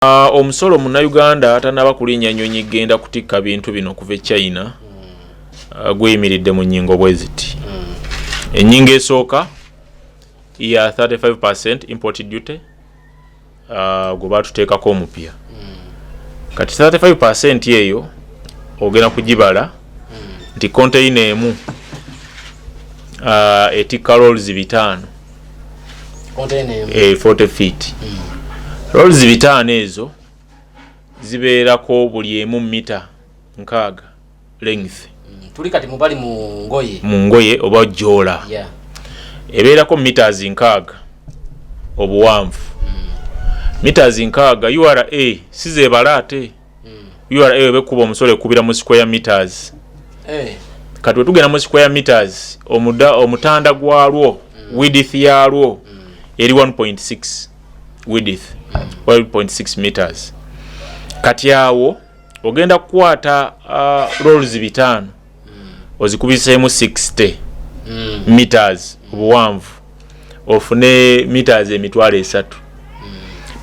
Omusolo, Munnayuganda tanaba kulinnya nnyonyi genda kutikka bintu bino okuva e China, guyimiridde mu nnyingo bwe ziti. Ennyingo esooka ya 35% import duty, gwe batuteekako omupya. Kati 35% eyo ogenda kugibala nti container emu etikka rolls 500. Container emu. 40 feet. Rolls 500 ezo zibeerako buli emu mita 60 length. Tuli kati mubali mu ngoye. Mu ngoye oba jola. Ebeerako meters 60 obuwanvu, meters 60. URA si zebala ate. URA webekuba omusolo ekubira mu square meters. Kati wetugenda mu square meters, omutanda gwalwo, width yalwo eri 1.6, width 1.6 meters. Kati awo ogenda kukwata rolls 500 ozikubiseemu 60 meters obuwanvu, ofune meters 300,000.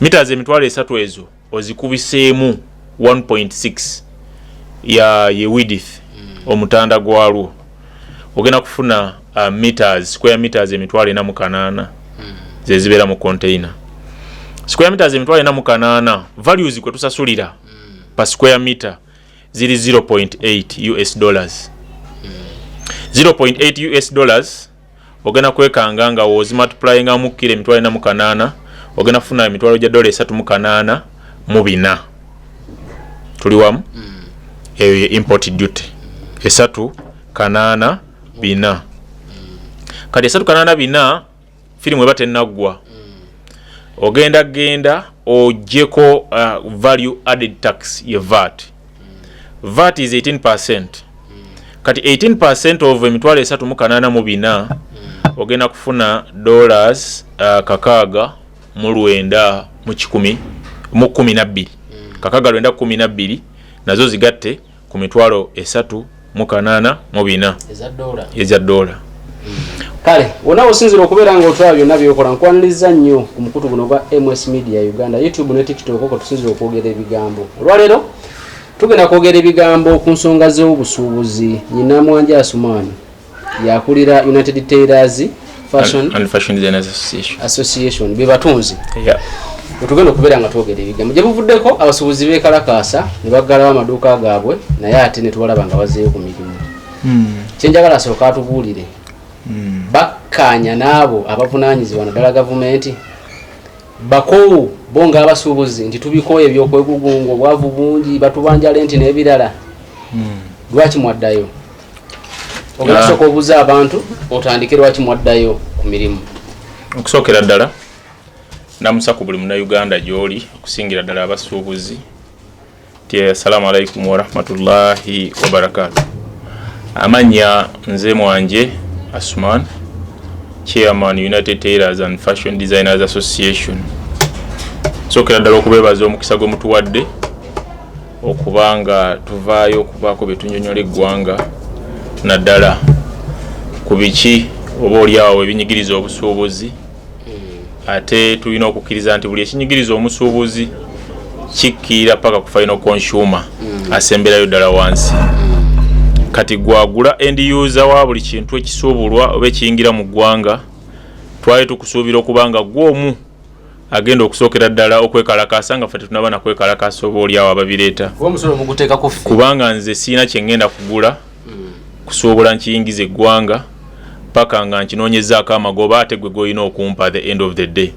Meters 300,000 ezo ozikubiseemu 1.6 ya ye width, omutanda gwalwo, ogenda kufuna meters, square meters 48,000 zezibeera mu container. Square meters 48,000, values kwe tusasulira pa square meter ziri 0.8 US dollars. 0.8 US dollars ogenda kwekanga nga wozimultiplyingamu kiro 48,000, ogenda kufuna emitwalo gya dola 384. Tuli wamu? Eyo ye import duty, 384. Kati 384, firimu eba tenaggwa. Ogenda genda ogyeko value added tax ye VAT. VAT is 18%. Kati 18% of 384,000, ogenda kufuna dollars 6,912, 6,912. Nazo zigatte ku 384,000. Eza dola. Eza dola. Kale wonna osinzira okubeera nga otwala byonna byokola, nkwaniriza nnyo ku mukutu guno gwa MS Media Uganda, YouTube ne TikTok, kwe tusinzira okwogera ebigambo. Olwaleero tugenda kwogera ebigambo ku nsonga z'obusuubuzi. Nyina Mwanja Asumaani yakulira United Tailors Fashion and Fashion Designers Association. Association, be batunzi. Wetugenda okubeera nga twogera ebigambo gye buvuddeko, abasuubuzi beekalakaasa ne baggalawo amaduuka gaabwe, naye ate ne tubalaba nga bazeeyo ku mirimu. Kyenjagala asooka atubuulire, bakkaanya n'abo abavunaanyizibwa, naddala gavumenti, bakoowu bo ng'abasuubuzi nti tubikooye ebyokwegugunga, obwavu bungi, batubanja lenti n'ebirala, lwaki mwaddayo? Ogenda kusooka obuuza abantu, otandike lwaki mwaddayo ku mirimu. Okusookera ddala namusa ku buli Munnayuganda gy'oli, okusingira ddala abasuubuzi, ti assalamu alaikum warahmatullahi wabarakatu. Amannya nze Mwanje Asuman, chairman United Tailors and Fashion Designers Association. Sookera ddala okubeebaza omukisa gwe mutuwadde okuba nga tuvaayo okubaako bye tunyonyola eggwanga, naddala ku biki oba oliawo ebinyigiriza obusuubuzi. Ate tulina okukkiriza nti buli ekinyigiriza omusuubuzi kikkiira paka ku final consumer asemberayo ddala wansi. Kati gwagula, end user wa buli kintu ekisuubulwa oba ekiyingira mu ggwanga, twali tukusuubira okuba nga gwe omu agenda okusookera ddala okwekalakaasa nga ffe tetunaba nakwekalakaasa oba oliawo ababireeta. Kuba omusolo muguteeka ku ffe. Kubanga nze siina kyeŋŋenda kugula kusuubula nkiyingiza eggwanga paka nga nkinoonyezaako amagoba ate gwe gwolina okumpa the end of the day.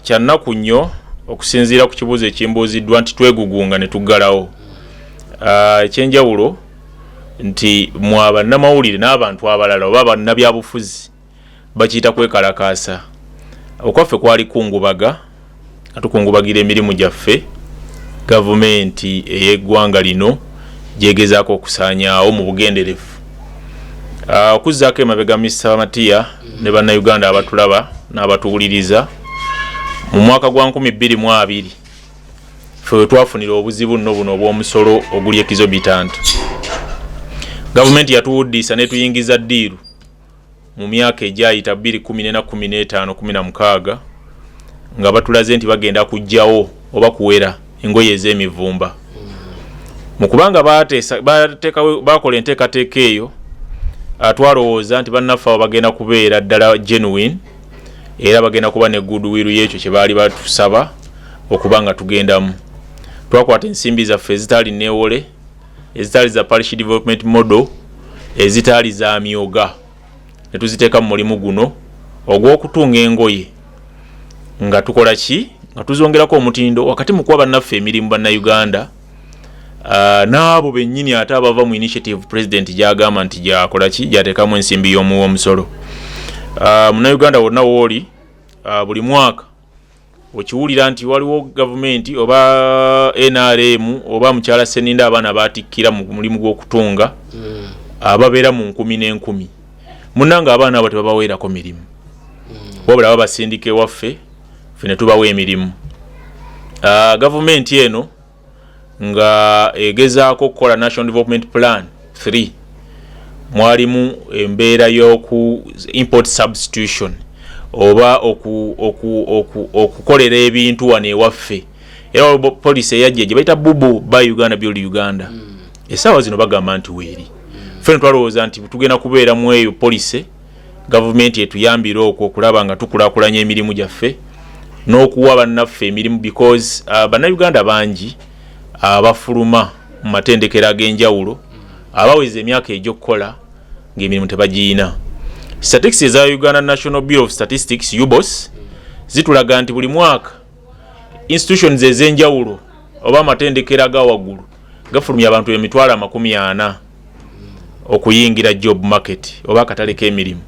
Kyannaku nnyo okusinziira ku kibuuzo ekimbuuziddwa nti twegugunga ne tuggalawo. Ekyenjawulo nti mwe abannamawulire n'abantu abalala oba bannabyabufuzi bakiyita kwekalakaasa. Okwaffe kwali kungubaga, nga tukungubagira emirimu gyaffe gavumenti ey'eggwanga lino gyegezaako okusaanyaawo mu bugenderevu. Okuzzaako emabega, Mr Matiya ne Bannayuganda abatulaba n'abatuwuliriza, mu mwaka gwa 2020 ffe we twafunira obuzibu nno buno obw'omusolo oguli exorbitant. Gavumenti yatuwuddiisa netuyingiza deal mu myaka egyayita 2014, 15, 16 nga batulaze nti bagenda kugjawo oba kuwera engoye ez'emivumba. Mu kubanga bakola enteekateeka eyo, twalowooza nti bannaffe abo bagenda kubeera ddala genuine era bagenda kuba ne goodwill y'ekyo kye baali batusaba okuba nga tugendamu. Twakwata ensimbi zaffe ezitaali neewole, ezitaali za parish development model, ezitaali za myoga, ne tuziteeka mu mulimu guno ogw'okutunga engoye nga tukola ki, nga tuzongerako omutindo wakati mu kuwa bannaffe emirimu bannayuganda, n'abo bennyini ate abava mu initiative president gy'agamba nti gyakola ki, gyateekamu ensimbi y'omuwa omusolo. Munnayuganda wonna wooli, buli mwaka okiwulira nti waliwo gavumenti oba NRM oba mukyala Sseninda abaana batikkira mu mulimu gw'okutunga, ababeera mu nkumi n'enkumi. Munnange, abaana abo tebabaweerako mirimu, wabula babasindika ewaffe, ffe ne tubawa emirimu. Gavumenti eno nga egezaako okukola National Development Plan 3, mwalimu embeera y'oku import substitution oba okukolera ebintu wano ewaffe. Era waliwo policy eyajja gye bayita BUBU, Buy Uganda Build Uganda. Essaawa zino bagamba nti weeri. Ffe twalowooza nti tugenda kubeera mu eyo policy, gavumenti etuyambire okwo okulaba nga tukulaakulanya emirimu gyaffe n'okuwa bannaffe emirimu, because bannayuganda bangi abafuluma mu matendekero ag'enjawulo abaweza emyaka egy'okukola ng'emirimu tebagiyina. Statistics eza Uganda National Bureau of Statistics, UBOS, zitulaga nti buli mwaka institutions ez'enjawulo oba amatendekero aga waggulu gafulumya abantu 400,000 okuyingira job market oba akatale k'emirimu,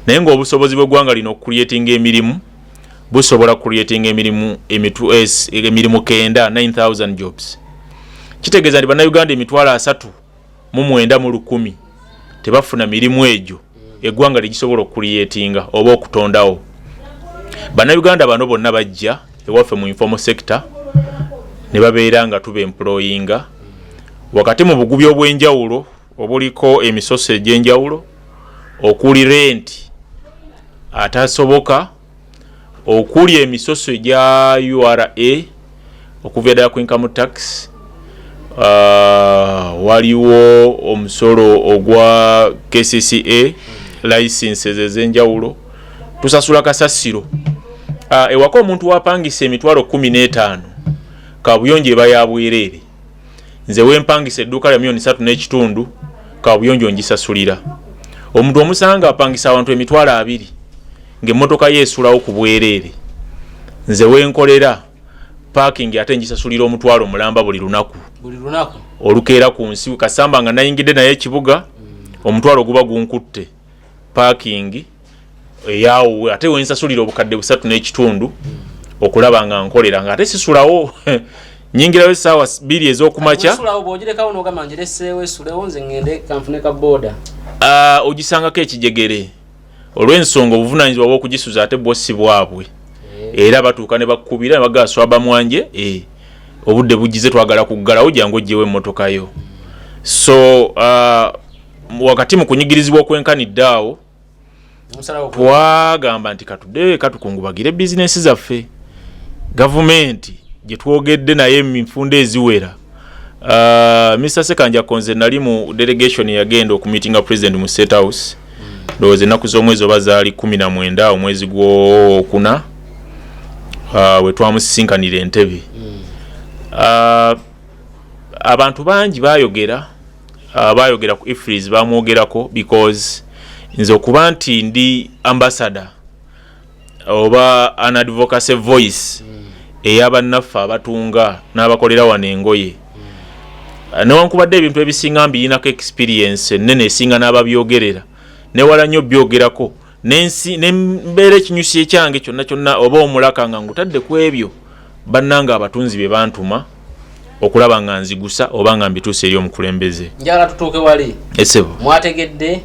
naye ng'obusobozi bw'eggwanga lino okucreatinga emirimu busobola creating emirimu emirimu kenda, 9000 jobs. Kitegeeza nti bannayuganda 39,000 tebafuna mirimu egyo eggwanga ligisobola okucreatinga oba okutondawo. Bannayuganda bano bonna bajja ewaffe mu informal sector ne babeera nga tuba employinga wakati mu bugubi obw'enjawulo obuliko emisoso egy'enjawulo, okuli renti atasoboka, okuli emisoso egya URA okuva ddala ku income tax, waliwo omusolo ogwa KCCA, licenses ez'enjawulo, tusasula kasasiro. Ewaka omuntu wapangisa 15,000, kabuyonjo eba ya bwereere. Nze wempangisa edduuka lya miliyoni 3.5, kabuyonjo ngisasulira. Omuntu omusanga apangisa abantu 20,000 ng'emmotoka ye esulawo ku bwereere. Nze wenkolera parking ate ngisasulira 1,000 buli lunaku. Buli lunaku? Olukeera ku nsi kasamba nga nayingidde naye ekibuga, 1,000 guba gunkutte parking eyawo, ate wensasulira 3,500 okulaba nga nkolera nga ate sisulawo, nyingirawo essaawa 2 ez'okumakya. Osulawo bw'ogirekawo n'ogamba ngireseewo esulewo, nze ŋŋende kanfune ka booda? Ah, ogisangako ekijegere olw'ensonga obuvunanyizibwa bw'okugisuza ate bwo si bwabwe, era batuuka ne bakkubira ne bagamba, "Swaba mwanje, obudde bugize, twagala kuggalawo, jangu ogyewo emmotoka yo." So wakati mu kunyigirizibwa okwenkanidde awo, Omusalawo twagamba nti katudde katukungubagire bizinesi zaffe. Gavumenti gye twogedde naye emifundo eziwera, Mr Sekanjako, nze nali mu delegation yagenda okumeetinga president mu State House, ndowooza ennaku z'omwezi oba zaali 19 omwezi gwokuna, we twamusisinkanira Entebe. Abantu bangi bayogera, bayogera ku EFRIS, bamwogerako because nze okuba nti ndi ambassador oba an advocacy voice ey'abannaffe abatunga n'abakolera wano engoye, newankubadde ebintu ebisinga mbiyinako experience ennene esinga n'ababyogerera, newala nnyo byogerako, nensi nembeera ekinyusi ekyange kyonna kyonna oba omulaka nga ngutadde ku ebyo bannanga abatunzi bye bantuma okulaba nga nzigusa oba nga mbituusa eri omukulembeze. Njagala tutuuke wali. Esebo. Mwategedde,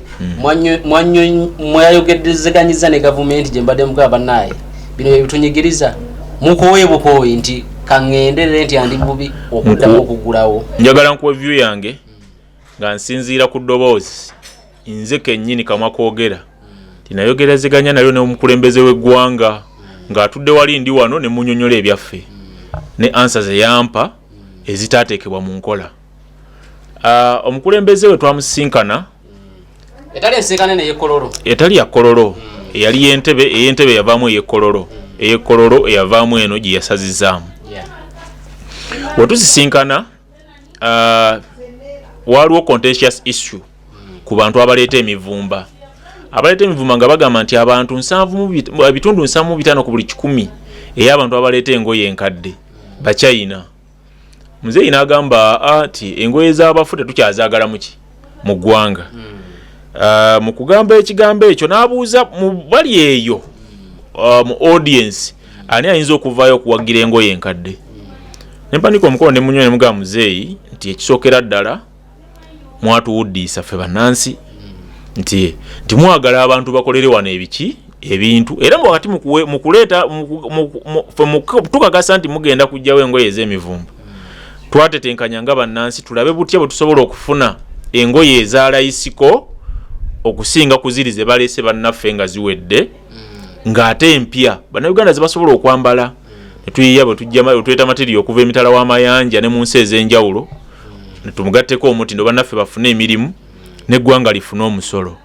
mwayogedezeganyiza ne gavumenti gye mbadde mugaba, bannaaye bino ebitunyigiriza, mukooye bukooyi nti kaŋŋenderere nti andi bubi okuddamu okuggulawo? Njagala nkuwa view yange nga nsinziira ku ddoboozi nze kennyini kamwa koogera tinayogerezeganya nayo n'omukulembeze w'eggwanga ng'atudde wali, ndi wano ne munyonyola ebyaffe. Ne answer zeyampa ezitateekebwa mu nkola. Omukulembeze we twamusisinkana. Etali ensinkane neyekololo. Etali ya Kololo. Eyali yentebe, ey'Entebe yavaamu ey'ekololo, ey'ekololo eyavaamu eno gye yasazizaamu. Wetusisinkana, waliwo contentious issue ku bantu abaleeta emivumba. Abaleeta emivumba nga bagamba nti abantu 75 ku buli 100 ey'abantu abaleeta engoye enkadde Bachina. Muzeeyi n'agamba nti engoye z'abafu tetukyazaagala muki mu ggwanga. Mu kugamba ekigambo ekyo, n'abuuza mu bali eyo, mu audience, ani ayinza okuvaayo okuwagira engoye enkadde? Nempanika omukono ne munywa, ne mugamba muzeeyi nti ekisookera ddala mwatuwuddiisa ffe bannansi, nti mwagala abantu bakolere wano ebiki ebintu, era wakati mu kuleeta ffe tukakasa nti mugenda kugjawo engoye ez'emivumba. Twatetenkanya nga bannansi tulabe butya bwe tusobola okufuna engoye ezalayisiko okusinga ku ziri ze baleese bannaffe nga ziwedde, ng'ate empya Bannayuganda ze basobola okwambala. Ne tuyiya bwe tujja bwe tuleeta material okuva emitala w'amayanja ne mu nsi ez'enjawulo, ne tumugatteko omutindo, bannaffe bafune emirimu n'eggwanga lifune omusolo.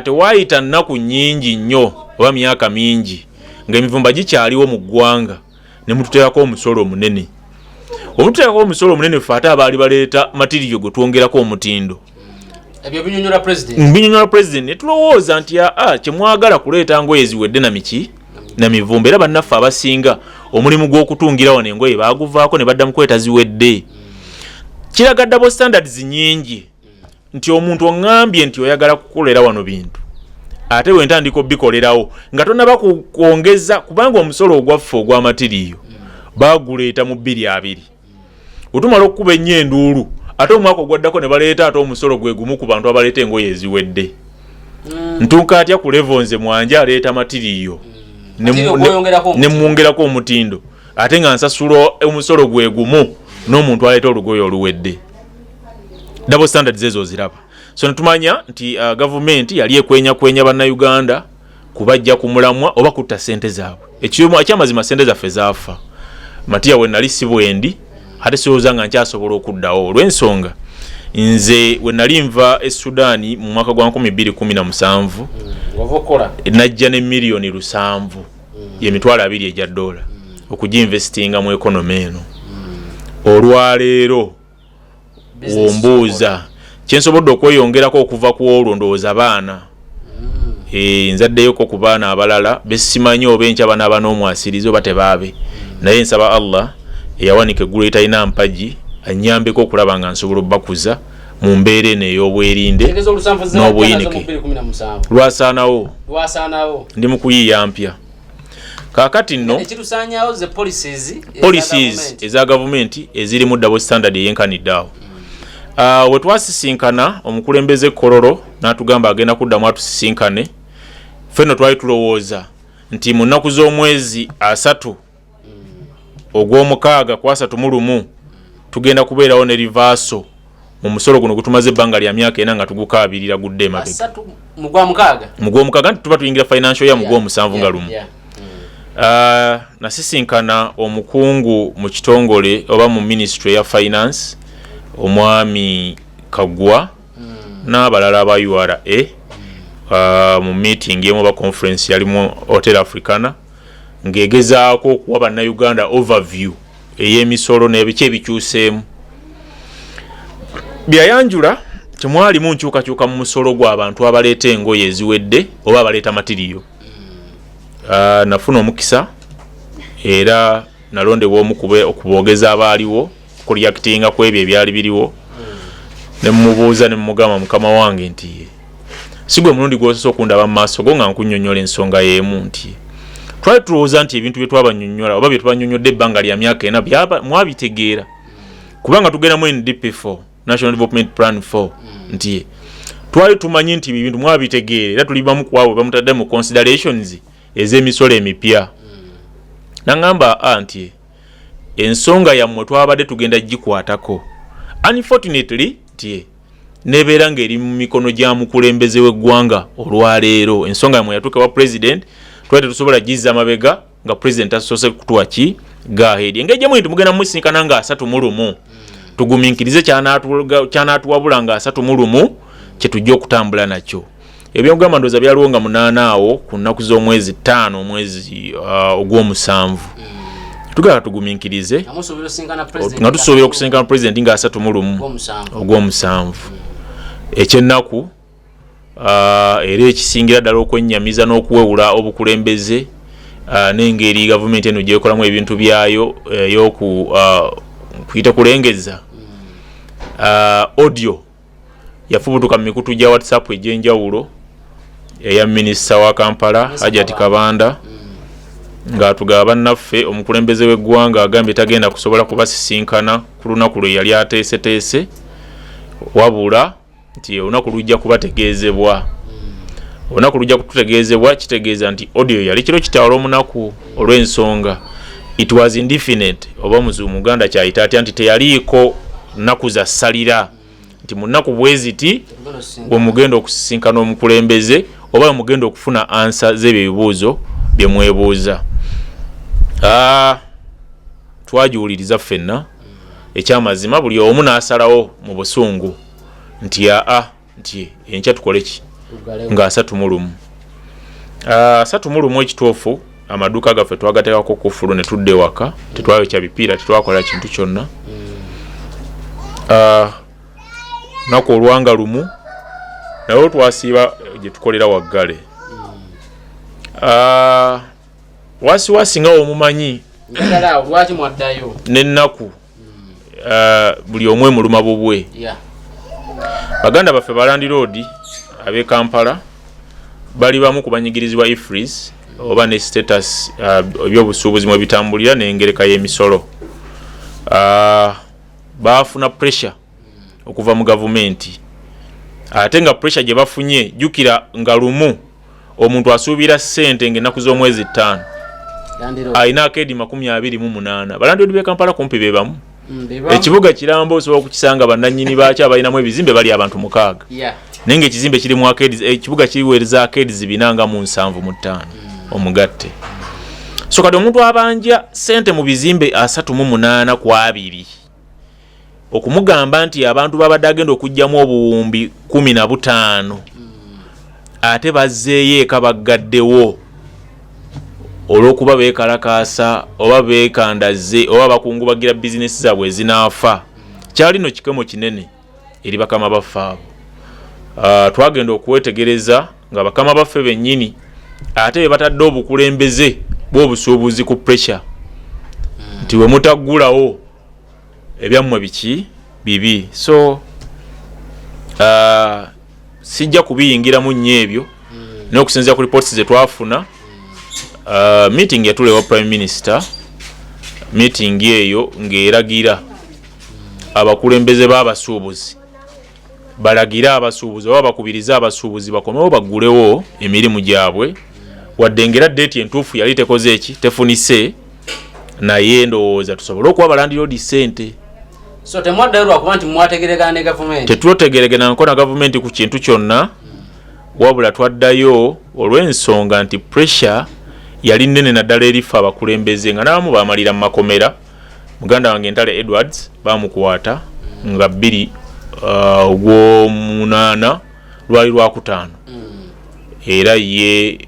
Tewaayita nnaku nnyingi nnyo oba myaka mingi ng'emivumba gikyaliwo mu ggwanga, ne mututeekako omusolo omunene. Omututeekako omusolo omunene, ffe ate abaali baleeta material gwe twongerako omutindo. Ebyo binyonyola president. Mbinyonyola president, ne tulowooza nti aa, kyemwagala kuleeta ngoye ziwedde na miki na mivumba, era bannaffe abasinga omulimu gw'okutungira wano engoye baaguvaako ne badda mu kweta ziwedde. Kiraga double standards nyingi, nti omuntu oŋŋambye nti oyagala kukolera wano bintu, ate bwe ntandika obikolerawo nga tonaba kwongeza, kubanga omusolo ogwaffe ogw'a material baguleeta mu 2020. Wetumala okukuba ennyo enduulu, ate omwaka ogwaddako ne baleeta ate omusolo gwe gumu ku bantu abaleeta engoye eziwedde. Ntuuka atya ku level nze mwanje aleeta material Material gw'oyongerako ne mwongerako omutindo, ate nga nsasula omusolo gwe gumu n'omuntu aleeta olugoye oluwedde? Double standards ezo oziraba. So netumanya nti gavumenti yali ekwenyakwenya Bannayuganda kubajja ku mulamwa oba kutta sente zaabwe. Ekyamazima, sente zaffe zaafa. Matiya, we nali si bwendi, ate sirowooza nga nkyasobola okuddawo, olw'ensonga nze we nali nva e Sudaani mu mwaka gwa 2017, Wava okukola. Najja ne miliyoni 7, yemitwalo 20 egya dola, okuginvestinga mu economy eno. Olwaleero wombuuza kyensobodde okweyongerako okuva ku olwo, ndowooza baana. Nzaddeyoko ku baana abalala besimanyi oba enkya banaaba n'omwasirizi oba tebaabe, naye nsaba Allah eyawanika eggulu etalina mpagi anyambeko okulaba nga nsobola obbakuza mu mbeera eno ey'obwerinde Tegeeza olusanvu n'obuyinike. Mu 2017. Lwasaanawo. Lwasaanawo. Ndi mu kuyiiya mpya kaakati nno. Ekitusaanyawo ze policies eza Policies government. Eza gavumenti ezirimu double standard eyenkanidde awo. We twasisinkana omukulembeze Kololo n'atugamba agenda kuddamu atusisinkane. Ffenno twali tulowooza nti mu nnaku z'omwezi 30 ogw'omukaaga ku 31 tugenda kubeerawo ne reversal mu musolo guno gutumaze ebbanga lya myaka 4 nga tugukaabirira gudde emabega. 30 mu gwa mukaaga. Mu gw'omukaaga, nti tuba tuyingira financial year mu gw'omusanvu nga 1. Nasisinkana omukungu mu kitongole oba mu ministry ya finance, omwami Kagwa, n'abalala aba URA, mu meeting emu oba conference yali mu Hotel Africana, ng'egezaako okuwa Bannayuganda overview ey'emisolo n'ebiki ebikyuseemu. Byayanjula temwalimu nkyukakyuka mu musolo gw'abantu abaleeta engoye eziwedde oba abaleeta material. Nafuna omukisa era nalondebwa omu okuboogeza abaaliwo kureactinga ku ebyo ebyali biriwo, ne mubuuza ne mugamba, mukama wange, nti si gwe mulundi gw'osoose okundaba mu maaso go nga nkunnyonnyola ensonga y'emu, nti twali tulowooza nti ebintu bye twabanyonnyola oba bye tubanyonnyodde ebbanga lya myaka 4 mwabitegeera, kubanga tugenda mu NDP4, National Development Plan 4, nti twali tumanyi nti ebintu mwabitegeera era tuli bamu kwabo bamutadde mu considerations ez'emisolo emipya. Naŋŋamba a nti ensonga yammwe twabadde tugenda gikwatako, unfortunately nti nebeera ng'eri mu mikono gya mukulembeze w'eggwanga olwaleero. Ensonga yammwe yatuuka wa president, twali tetusobola gizza mabega nga president asoose kutuwa ki Go ahead. Engeri gyemuli nti mugenda musisinkana nga 31, tugumiikirize kyanatuwabula nga 31, kyetujja okutambula nakyo. Ebyogamba ndowooza byaliwo nga 8 awo ku nnaku z'omwezi 5, omwezi ogw'omusanvu. Tugala tugumiikirize. Nga musuubira okusinkana president nga tusuubira okusinkana president nga 31 ogw'omusanvu. Ogw'omusanvu. Ekyennaku, era ekisingira ddala okwennyamiza n'okuwewula obukulembeze, n'engeri gavumenti eno gyekolamu ebintu byayo ey'oku kuyita kulengeza, audio yafubutuka mu mikutu gya WhatsApp egy'enjawulo eya minisita wa Kampala, Minisita Hajati Kabanda. Kabanda, ng'atugaba bannaffe omukulembeze w'eggwanga agambye tagenda kusobola kubasisinkana ku lunaku lwe yali ateeseteese, wabula nti olunaku lujja kubategeezebwa. Olunaku lujja kututegeezebwa kitegeeza nti audio yali kiro kitawala omunaku, olw'ensonga it was indefinite, oba Muganda kyayita atya, nti teyaliiko nnaku za ssalira nti mu nnaku bwe ziti bwe mugenda okusisinkana omukulembeze oba bwe mugenda okufuna answer z'ebyo ebibuuzo bye mwebuuza. Twagiwuliriza ffenna, ekyamazima buli omu n'asalawo mu busungu nti aa, nti enkya tukole ki? Nga 31. 31 ekituufu amaduuka gaffe twagateekako kufulu ne tudda ewaka, tetwayokya bipiira, tetwakola kintu kyonna. Lunaku olwanga lumu naye twasiiba gye tukolera waggale. Wasiwasi nga womumanyi. Njagala awo lwaki mwaddayo? N'ennaku, buli omu emuluma bubwe. Baganda baffe balandiroodi ab'e Kampala bali bamu ku banyigirizibwa EFRIS oba ne status, ebyobusuubuzi mwe bitambulira n'engereka y'emisolo. Baafuna pressure okuva mu gavumenti, ate nga pressure gye bafunye, jjukira nga lumu omuntu asuubira ssente ng'ennaku z'omwezi 5 Landlord. Alina arcade 28. Balandiroodi b'e Kampala kumpi be bamu. Be bamu. Ekibuga kirambo osobola okukisanga bannannyini baakyo abalinamu ebizimbe bali abantu 6, naye ng'ekizimbe kirimu arcades, ekibuga kiweereza arcades 475 omugatte. So kati omuntu abanja ssente mu bizimbe 38 ku 20, okumugamba nti abantu babadde agenda okuggyamu obuwumbi 15, ate bazzeeyo eka baggaddewo olw'okuba beekalakaasa oba beekandazze oba bakungubagira bizinesi zaabwe ezinaafa, kyali no kikemo kinene eri bakama baffe abo. Twagenda okwetegereza nga bakama baffe bennyini ate be batadde obukulembeze bw'obusuubuzi ku pressure nti we mutaggulawo ebyammwe biki bibi. So sijja kubiyingiramu nnyo ebyo, naye okusinziira ku reports ze twafuna, meeting yatula ewa Prime Minister, meeting eyo ng'eragira abakulembeze b'abasuubuzi balagire abasuubuzi oba bakubirize abasuubuzi bakomewo baggulewo emirimu gyabwe, wadde ngera date entuufu yali tekoze eki, tefunise, naye ndowooza tusobole okuwa balandiroodi ssente. So temwaddayo lwakuba nti mwategeregana ne gavumenti? Tetwotegeregenanko na gavumenti ku kintu kyonna, wabula twaddayo olw'ensonga nti pressure yali nnene, naddala erife abakulembeze nga n'abamu bamalira mu makomera. Muganda wange Ntale Edwards bamukwata nga 2 ogw'omunaana, lwali lwakutaano, era ye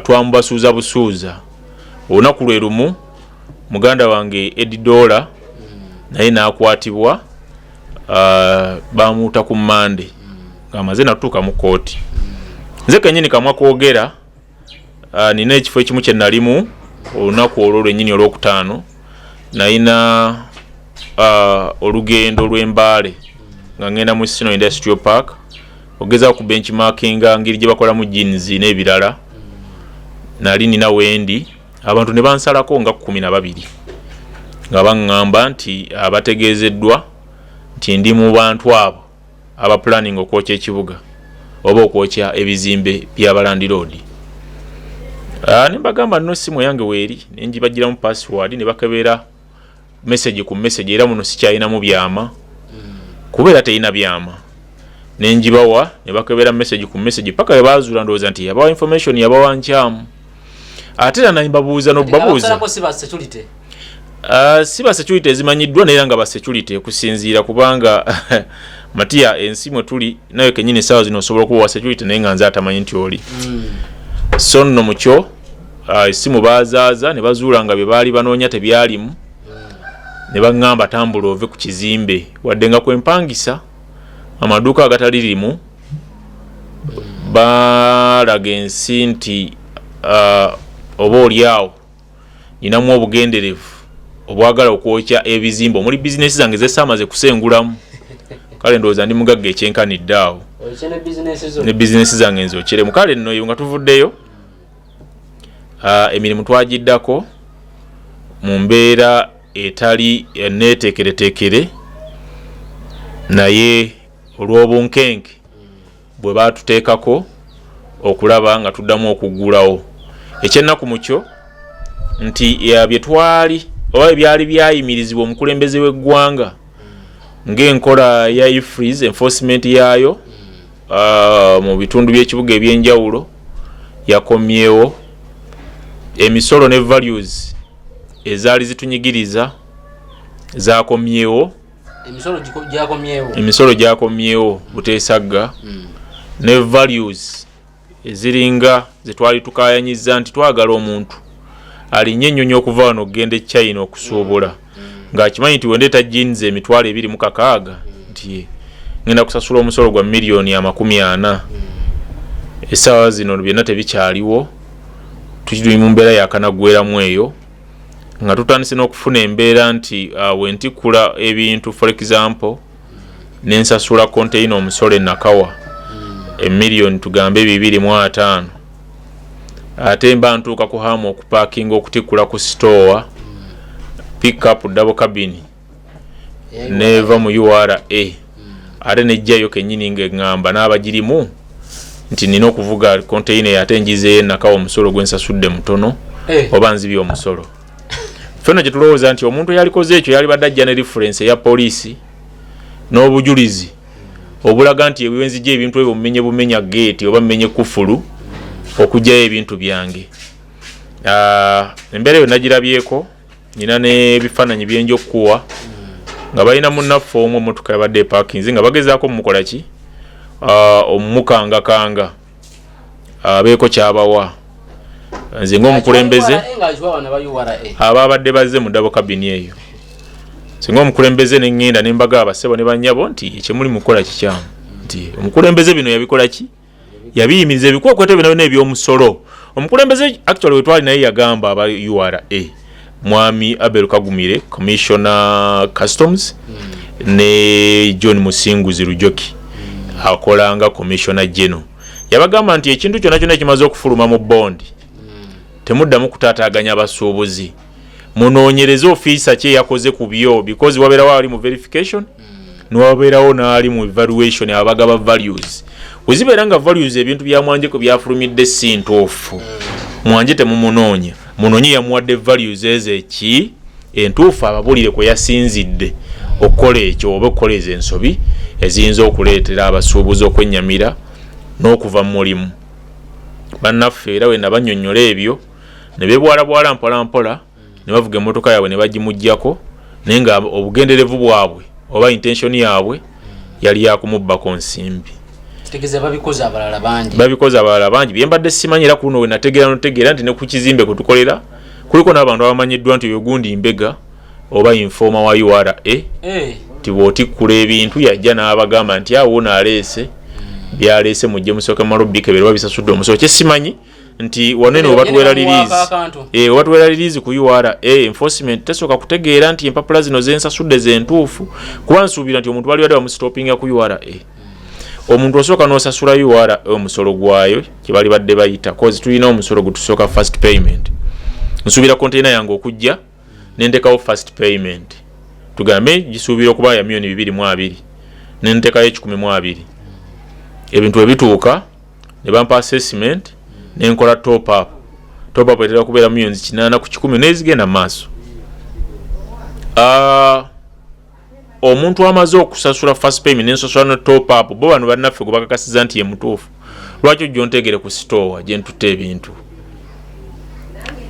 twamubasuuza busuuza. Olunaku lwe lumu muganda wange Edidola naye n'akwatibwa, bamuuta ku Mande ng'amaze natuuka mu kooti. Nze kenyini kamwa kwogera, nina ekifo ekimu kye nalimu olunaku olwo lwennyini olwokutaano, nalina olugendo lw'Embaale nga ngenda mu Sino Industrial Park ogezaako ku benchmarkinga ngeri gye bakolamu jeans n'ebirala. Nali nina wendi, abantu ne bansalako nga 12 nga baŋŋamba nti abategeezeddwa nti ndi mu bantu abo aba planning okwokya ekibuga oba okwokya ebizimbe by'abalandiroodi. Ne mbagamba nno simu yange weeri, ne ngibagiramu password ne bakebera message ku message, era muno sikyalinamu byama kubeera terina byama, ne ngibawa ne bakebera message ku message paka we bazuula ndowooza nti yabawa information yabawa nkyamu. Ate era naye mbabuuza n'obabuuza. Abasalako si ba security? Si ba security ezimanyiddwa, naye era nga ba security okusinziira, kubanga Matiya, ensi mwe tuli nawe kenyini essaawa zino osobola okuba wa security naye nga nze atamanyi nti oli. So nno mukyo essimu baazaaza ne bazuula nga bye baali banoonya tebyalimu, ne baŋŋamba, "Tambula ove ku kizimbe," wadde nga kwempangisa amaduuka agatali limu. Balaga ensi nti oba oli awo ninamu obugenderevu obwagala okwokya ebizimbe omuli bizinesi zange zesaamaze kusengulamu. Kale ndowooza ndi mugagga ekyenkanidde awo. Oyokye ne bizinesi zo. Ne bizinesi zange nzokyeremu. Kale nno eyo nga tuvuddeyo, emirimu twagiddako mu mbeera etali neeteekereteekere, naye olw'obunkenke bwe baatuteekako okulaba nga tuddamu okuggulawo. Ekyennaku mukyo nti bye twali oba ebyali byayimirizibwa omukulembeze w'eggwanga ng'enkola ya EFRIS, enforcement yaayo mu bitundu by'ekibuga ebyenjawulo yakomyewo. Emisolo ne values ezaali zitunyigiriza zakomyewo. Emisolo gyakomyewo? Emisolo gyakomyewo buteesagga, ne values eziringa zetwali tukayanyiza nti twagala omuntu alinye ennyonyi okuva wano okugenda e China okusuubula ng'akimanyi nti wendeeta jeans 26,000 nti ngenda kusasula omusolo gwa miliyoni 40. Essaawa zino byonna tebikyaliwo, tuli mu mbeera yakanaggweramu eyo nga tutandise n'okufuna embeera nti wentikkula ebintu, for example, nensasula container omusolo enakawa emiliyoni tugambe 250, ate mba ntuuka ku hamu okupaakinga okutikkula ku store, pickup double cabin neva mu URA, ate nejjayo kenyini ngaeŋŋamba n'abagirimu nti nina okuvuga container ate njizeeyo enakawa, omusolo gwensasudde mutono oba nzibye omusolo. Ffenno kye tulowooza nti omuntu eyalikoze ekyo yalibadde ajja ne reference eya poliisi n'obujulizi obulaga nti ewenzijja ebintu ebyo mumenye bumenya geeti oba mumenye kufulu okugyayo ebintu byange. Embeera eyo nagirabyeko, nina n'ebifaananyi byenja okukuwa nga balina munnaffe omu, emotoka yabadde epakinze nga bagezaako mumukola ki, omumukangakanga abeeko kyabawa. Nze ng'omukulembeze Nga wana ba URA? Ababadde bazze mu double cabin eyo, singa omukulembeze neŋŋenda ne mbaga abasebo ne bannyabo nti ekyemuli mukukola kikyamu, nti omukulembeze bino yabikola ki, yabiyimiriza ebikwekweto byonna byonna ebyomusolo. Omukulembeze actually wetwali naye yagamba aba URA, Mwami Abel Kagumire, Commissioner Customs, ne John Musinguzi Rujoki akolanga Commissioner General, yabagamba nti ekintu kyonna kyonna ekimaze okufuluma mu bondi temuddamu kutaataaganya basuubuzi, munoonyereze ofiisa ki eyakoze ku byo, because wabeerawo ali mu verification newabeerawo n'ali mu evaluation abagaba values. Wezibeera nga values ebintu bya Mwanje kwe byafulumidde si ntuufu, Mwanje temumunoonya, munoonye yamuwadde values ezo eki entuufu, ababuulire kwe yasinzidde okukola ekyo oba okukola ezo ensobi eziyinza okuleetera abasuubuzi okwennyamira n'okuva mu mulimu. Bannaffe era we nabanyonnyola ebyo ne bebwalabwala mpola mpola ne bavuga emmotoka yaabwe ne bagimugjako, naye nga obugenderevu bwabwe oba intention yaabwe yali yakumubbako nsimbi. Kitegeeza babikoze abalala bangi. Babikoze abalala bangi byembadde simanyi. Era ku luno we nategeera notegeera nti ne ku kizimbe kwe tukolera kuliko n'abantu abamanyiddwa nti oyo gundi mbega oba informer wa URA, nti bw'otikkula ebintu yajja n'abagamba nti awo naaleese byaleese, mujje musooke mumala obikebera oba bisasudde omusolo. Kyesimanyi nti wano eno webatuweera release akantu. Webatuweera release ku URA enforcement tesooka kutegeera nti empapula zino zensasudde zentuufu, kuba nsuubira nti omuntu bali badde bamusitopinga ku URA. Omuntu osooka n'osasula URA omusolo gwayo kyebali badde bayita, cause tulina omusolo gwetusooka first payment. Nsuubira container yange okujja nentekawo first payment, tugambe gisuubira okuba ya miliyoni 220, nentekayo 120. Ebintu ebituuka ne bampa assessment nenkola top up. Top up etera kubeera miliyoni 80 ku 100 nezigenda mu maaso. Omuntu amaze okusasula first payment nensasula no top up, bo bano bannaffe gwe bakakasiza nti ye mutuufu, lwaki ojja ontegere ku store gye ntutte ebintu?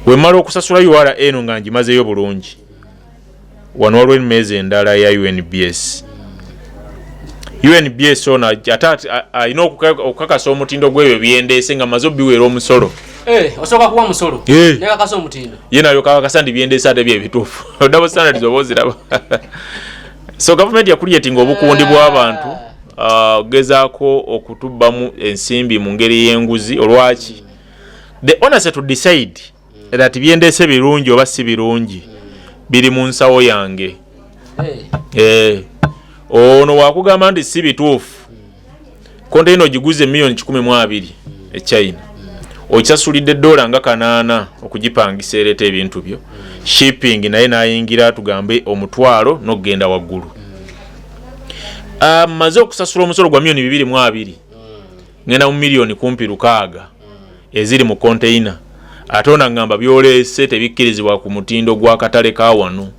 Wemala okusasula URA eno nga ngimazeyo bulungi, Wano waliwo emmeeza endala ya UNBS. UNBS ono ate alina okukakasa omutindo gw'ebyo byendeese nga maze obiweera omusolo. Eh, osooka kuwa musolo nekakasa omutindo. Ye nayo kakasa nti byendeese ate byebituufu. Double standards oba oziraba. So gavumenti yakulyetinga obukundi bw'abantu gezaako okutubbamu ensimbi mu ngeri y'enguzi. Olwaki the onus to decide that byendeese birungi oba si birungi biri mu nsawo yange. Eh, ono wakugamba nti si bituufu, konteyina ogiguze miliyoni 120 e China, okisasulidde dola nga 800 okugipangisa ereeta ebintu byo, shipping naye nayingira tugambe 10,000 n'okugenda waggulu. Maze okusasula omusolo gwa miliyoni 220, ngenda mu miliyoni kumpi 6 eziri mu konteyina, ate ono aŋŋamba byoleese tebikkirizibwa ku mutindo gw'akatale ka wano.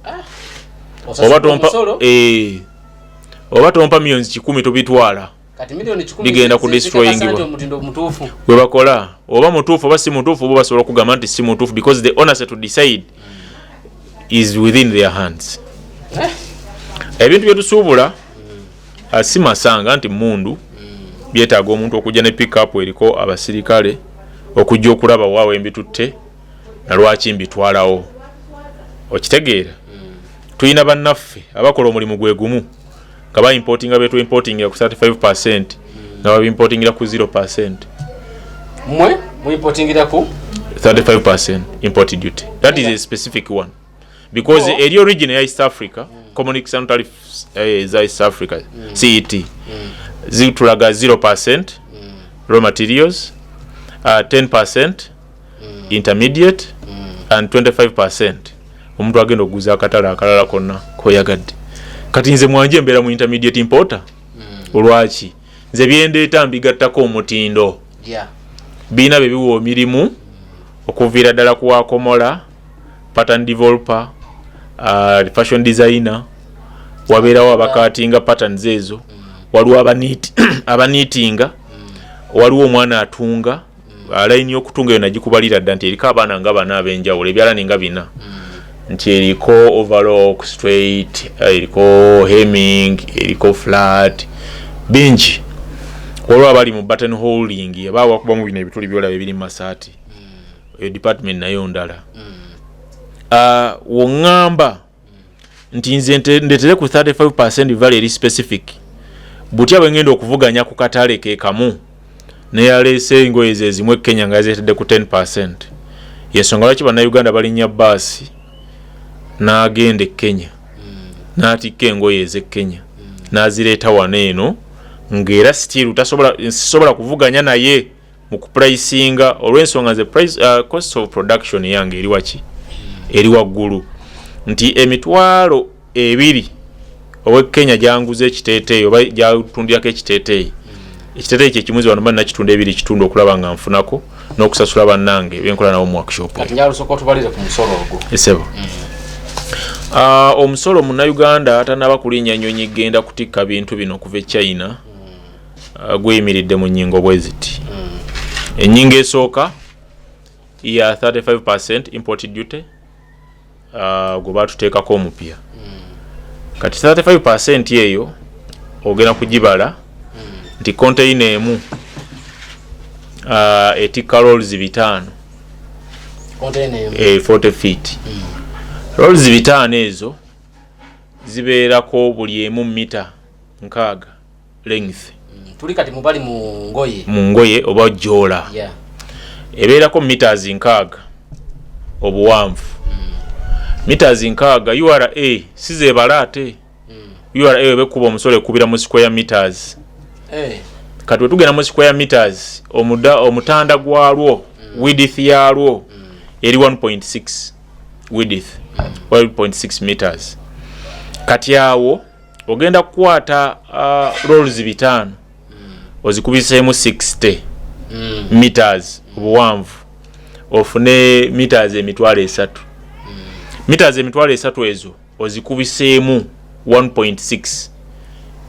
Oba tompa omusolo. Oba tompa miliyoni 100 tobitwala. Kati miliyoni 100 Bigenda ku zikakasa destroyingibwa. nti omutindo mutuufu. Bwe bakola, oba mutuufu oba si mutuufu, bo basobola okugamba nti si mutuufu because the onus to decide is within their hands. Ebintu byetusuubula si masanga nti mundu byetaaga omuntu okujja ne pickup eriko abasirikale okujja okulaba waawe mbitutte na lwaki mbitwalawo. Okitegeera, tulina bannaffe abakola omulimu gwe gumu nga baimportinga betuimportingira ku 35, nga babimportingira ku 0. Mmwe muimportingira ku 35% import duty. That is a specific one because eri origin ya East Africa, Common External Tariffs za East Africa, CET, zitulaga 0% raw materials, 10% intermediate and 25% omuntu agenda okuguza akatale akalala konna koyagadde. Kati nze mwanje embeera mu intermediate importer. Olwaki nze byendeeta mbigattako omutindo, biina bye biwa emirimu okuviira ddala ku wakomola, pattern developer, fashion designer, wabeerawo abakatinga patterns ezo, waliwo abaniitinga, waliwo omwana atunga. Layini y'okutunga eyo nagikubalira dda nti eriko abaana nga bana ab'enjawulo, ebyalani nga bina, nti eriko overlock straight, eriko hemming, eriko flat, bingi. Waliwo abali mu button holding, aba wakubamu bino ebituli byolaba ebiri mu masaati. Eyo department nayo ndala. Woŋŋamba nti nze ndetere ku 35% value eri specific, butya bwe ngenda okuvuganya ku katale ke kamu neyaleese engoye ze ezimu e Kenya nga yazeetedde ku 10? Yensonga lwaki Bannayuganda balinnya baasi n'agenda e Kenya n'atikka engoye ez'e Kenya n'azireeta wano eno, ng'era still tasobola, sisobola kuvuganya naye mu kupricinga olw'ensonga nze price, cost of production yange eri waki? Eri waggulu, nti 20,000 ow'e Kenya gyanguza ekiteeteeyi oba gyatundirako ekiteeteeyi, ekiteeteeyi kyekimuzi wano mba nakitunda ebiri kitundu okulaba nga nfunako n'okusasula bannange benkola nabo mu workshop. Kati njagala osooka otubalire ku musolo ogwo. Esebo, omusolo, Munnayuganda atanaba kulinnya nnyonyi genda kutikka bintu bino okuva e China, guyimiridde mu nnyingo bwe ziti. Ennyingo esooka ya 35% import duty, gwe batuteekako omupya. Kati 35% eyo ogenda kugibala nti container emu etikka rolls 500. Container emu. 40 feet, rolls 500 ezo zibeerako buli emu mita 60 length. Tuli kati mubali mu ngoye. Mu ngoye oba jola. Ebeerako meters 60 obuwanvu, meters 60. URA si zebala, ate URA webekuba omusolo ekubira mu square meters. Kati wetugenda mu square meters, omutanda gwalwo, width yalwo eri 1.6, width 1.6 meters. Kati awo ogenda kukwata rolls 500 ozikubiseemu 60 meters obuwanvu, ofune meters 300,000. Meters 300,000 ezo ozikubiseemu 1.6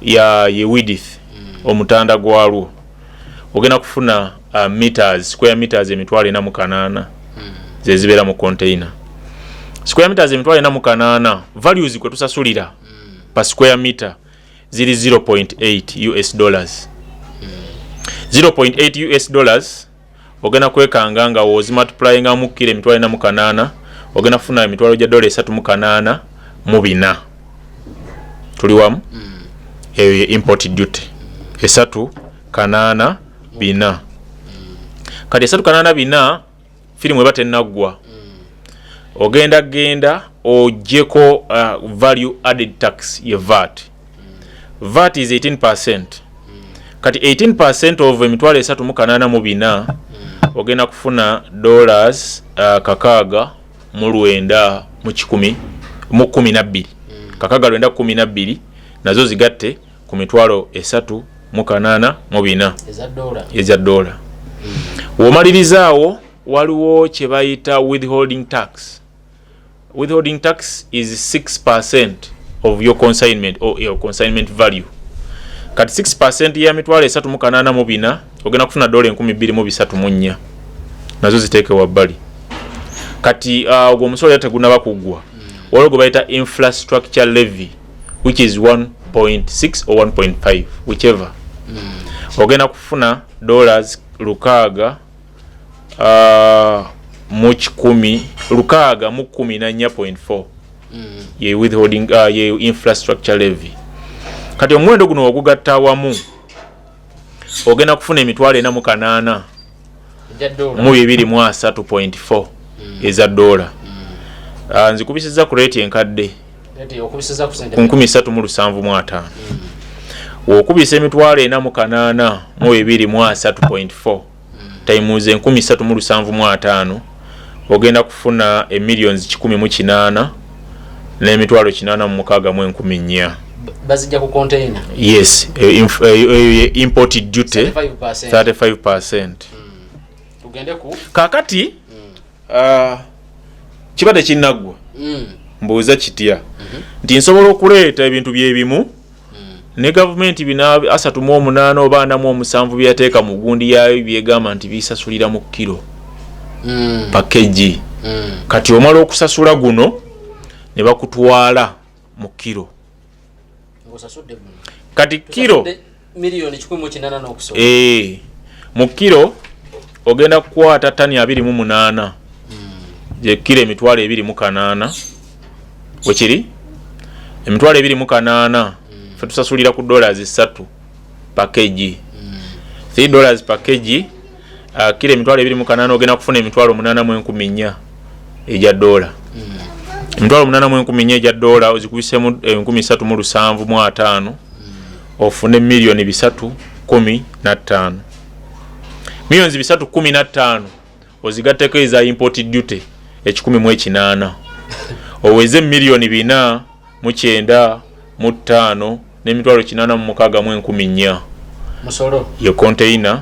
ya ye width, omutanda gwalwo, ogenda kufuna meters, square meters 48,000 zezibeera mu container. Square meters 408,000, values kwe tusasulira per square meter ziri 0.8 US dollars. 0.8 US dollars ogenda kwekanga nga wozimultiplyinga mu kiro 408,000, ogenda kufuna emitwalo gya dola 384. Tuli wamu? Eyo ye import duty, 384. Kati 384, firimu eba tenaggwa. Ogenda genda ogyeko value added tax, ye VAT. VAT is 18. Kati 18 of 384,000, ogenda kufuna dollars 6,912, 6912. Nazo zigatte ku 384,000 eza dola. Eza dola. Womalirizaawo, waliwo kye bayita withholding tax. Withholding tax is 6 of your consignment or your consignment value. Kati 6 ya 384,000, ogenda kufuna dola 2304. Nazo ziteeke wabbali. Kati ogwo omusolo era tegunaba kuggwa. Waliwo gwe bayita infrastructure levy, which is 1.6 or 1.5, whichever. Ogenda kufuna dollars lukaaga mu kikumi lukaaga mu kumi na nnya point 4, ye withholding, ye infrastructure levy. Kati omuwendo guno ogugatta awamu, ogenda kufuna 408,000 ejja dola mu 230.4 eza dola. Nzikubisiza ku rate enkadde. Rate okubisiza ku sente Ku 3775. Wokubisa 408,234.4 times 3775, ogenda kufuna emillions 108 n'emitwalo 864,000. Bazijja ku container? Yes, import duty. 35%. 35. Tugende ku Kakati kiba tekinnaggwa. Mbuuza kitya nti nsobola okuleeta ebintu byebimu ne gavumenti bina 38 oba 47 byeyateeka mu gundi yaayo, byegamba nti bisasulira mu kiro package? Kati omala okusasula guno ne bakutwala mu kiro. Ng'osasudde guno. Kati kiro Tusasudde 108,000,000 n'okusoba. Ee, mu kiro ogenda kukwata tani 28, gye kiro 28,000. Wekiri 28,000, fe tusasulira ku dollars 3 per kg, $3 per kg. Kiro 28,000, ogenda kufuna 8,004 egya dola. 8,004 egya dola ozikubisemu 3775, ofune 3,315,000,000. 315,000,000 ozigatteko eza import duty 108, oweze 495,864,000. Musolo. Ye container,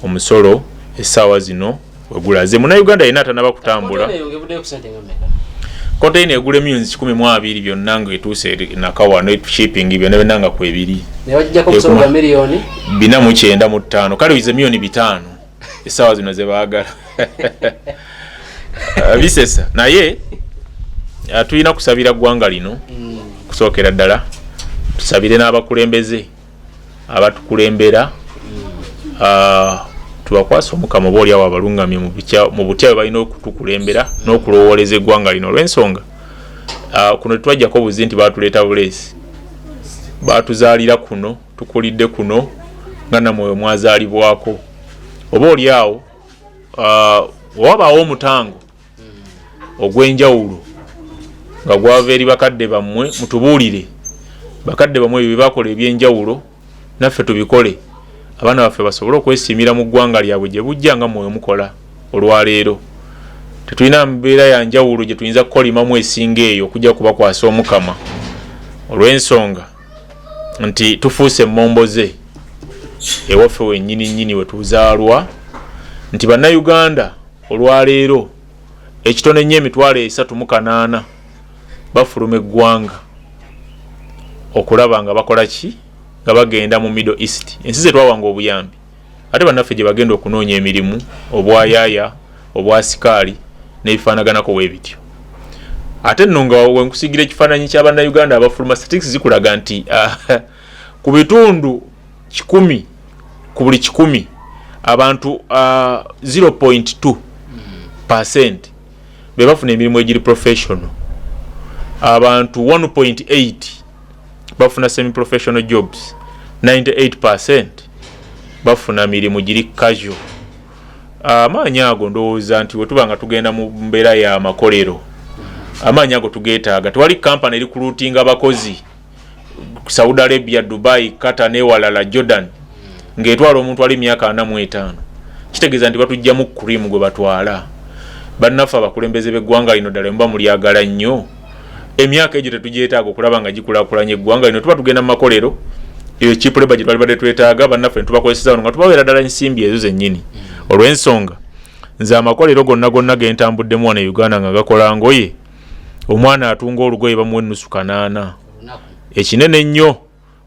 omusolo essaawa zino wegulaze. Munauganda yenna atanaba kutambula. Container eyo ng'evuddeyo ku sente nga mmeka? Container egula emiliyoni 120 byonna nga etuuse Nakawa ne shipping byonna byonna nga kwebiri. Ne bagijjako omusolo gwa miliyoni 495. Kale wize 5 miliyoni essaawa zino zebaagala. Bisesa, naye tulina kusabira ggwanga lino. Kusookera ddala tusabire n'abakulembeze abatukulembera, tubakwase Omukama, oba oliawo abalungamye mu butya bwe balina okutukulembera n'okulowooleza eggwanga lino, olw'ensonga kuno tetwajjako buzi nti batuleeta buleesi, batuzaalira kuno, tukulidde kuno nga namwoyo mwazaalibwako. Oba oliawo wabaawo omutango ogw'enjawulo nga gwava eri bakadde bammwe, mutubuulire bakadde bammwe ebyo byebakola ebyenjawulo, naffe tubikole, abaana baffe basobole okwesiimira mu ggwanga lyabwe gye bujja nga mwoyo mukola olwaleero. Tetulina mbeera ya njawulo gye tuyinza kukolimamu esinga eyo, okujja kubakwasa Omukama, olw'ensonga nti tufuuse emmomboze ewaffe wennyini nnyini we tuzaalwa, nti Bannayuganda olwaleero ekitono ennyo 308,000 bafuluma eggwanga okulaba nga bakola ki, nga bagenda mu Middle East, ensi zetwawanga obuyambi, ate bannaffe gye bagenda okunoonya emirimu, obwayaaya, obwasikaali n'ebifaanaganako bwe bityo. Ate nno nga wenkusigira ekifaananyi ky'Abannayuganda abafuluma, statistics zikulaga nti ku bitundu 100, ku buli 100 abantu 0.2% be bafuna emirimu egiri professional, abantu 1.8 bafuna semi professional jobs, 98% bafuna mirimu giri casual. Amaanyi ago ndowooza nti wetuba nga tugenda mu mbeera ya makolero, amaanyi ago tugeetaaga. Tewali kampani eri recruitinga abakozi Saudi Arabia, Dubai, Qatar newalala, Jordan, ng'etwala omuntu ali emyaka 45. Kitegeeza nti batugjamu cream gwe batwala. Bannaffe abakulembeze b'eggwanga lino, ddala muba mulyagala nnyo, emyaka egyo tetugyetaaga okulaba nga gikulaakulanya eggwanga lino. Tuba tugenda mu makolero, eyo cheap labor gye twalibadde twetaaga, bannaffe ne tubakozesa wano nga tubaweera ddala ensimbi ezo zennyini. Olw'ensonga nze amakolero gonna gonna gentambuddemu wano e Uganda nga gakola ngoye, omwana atunga olugoye bamuwa ennusu 800. Olunaku. Ekinene ennyo,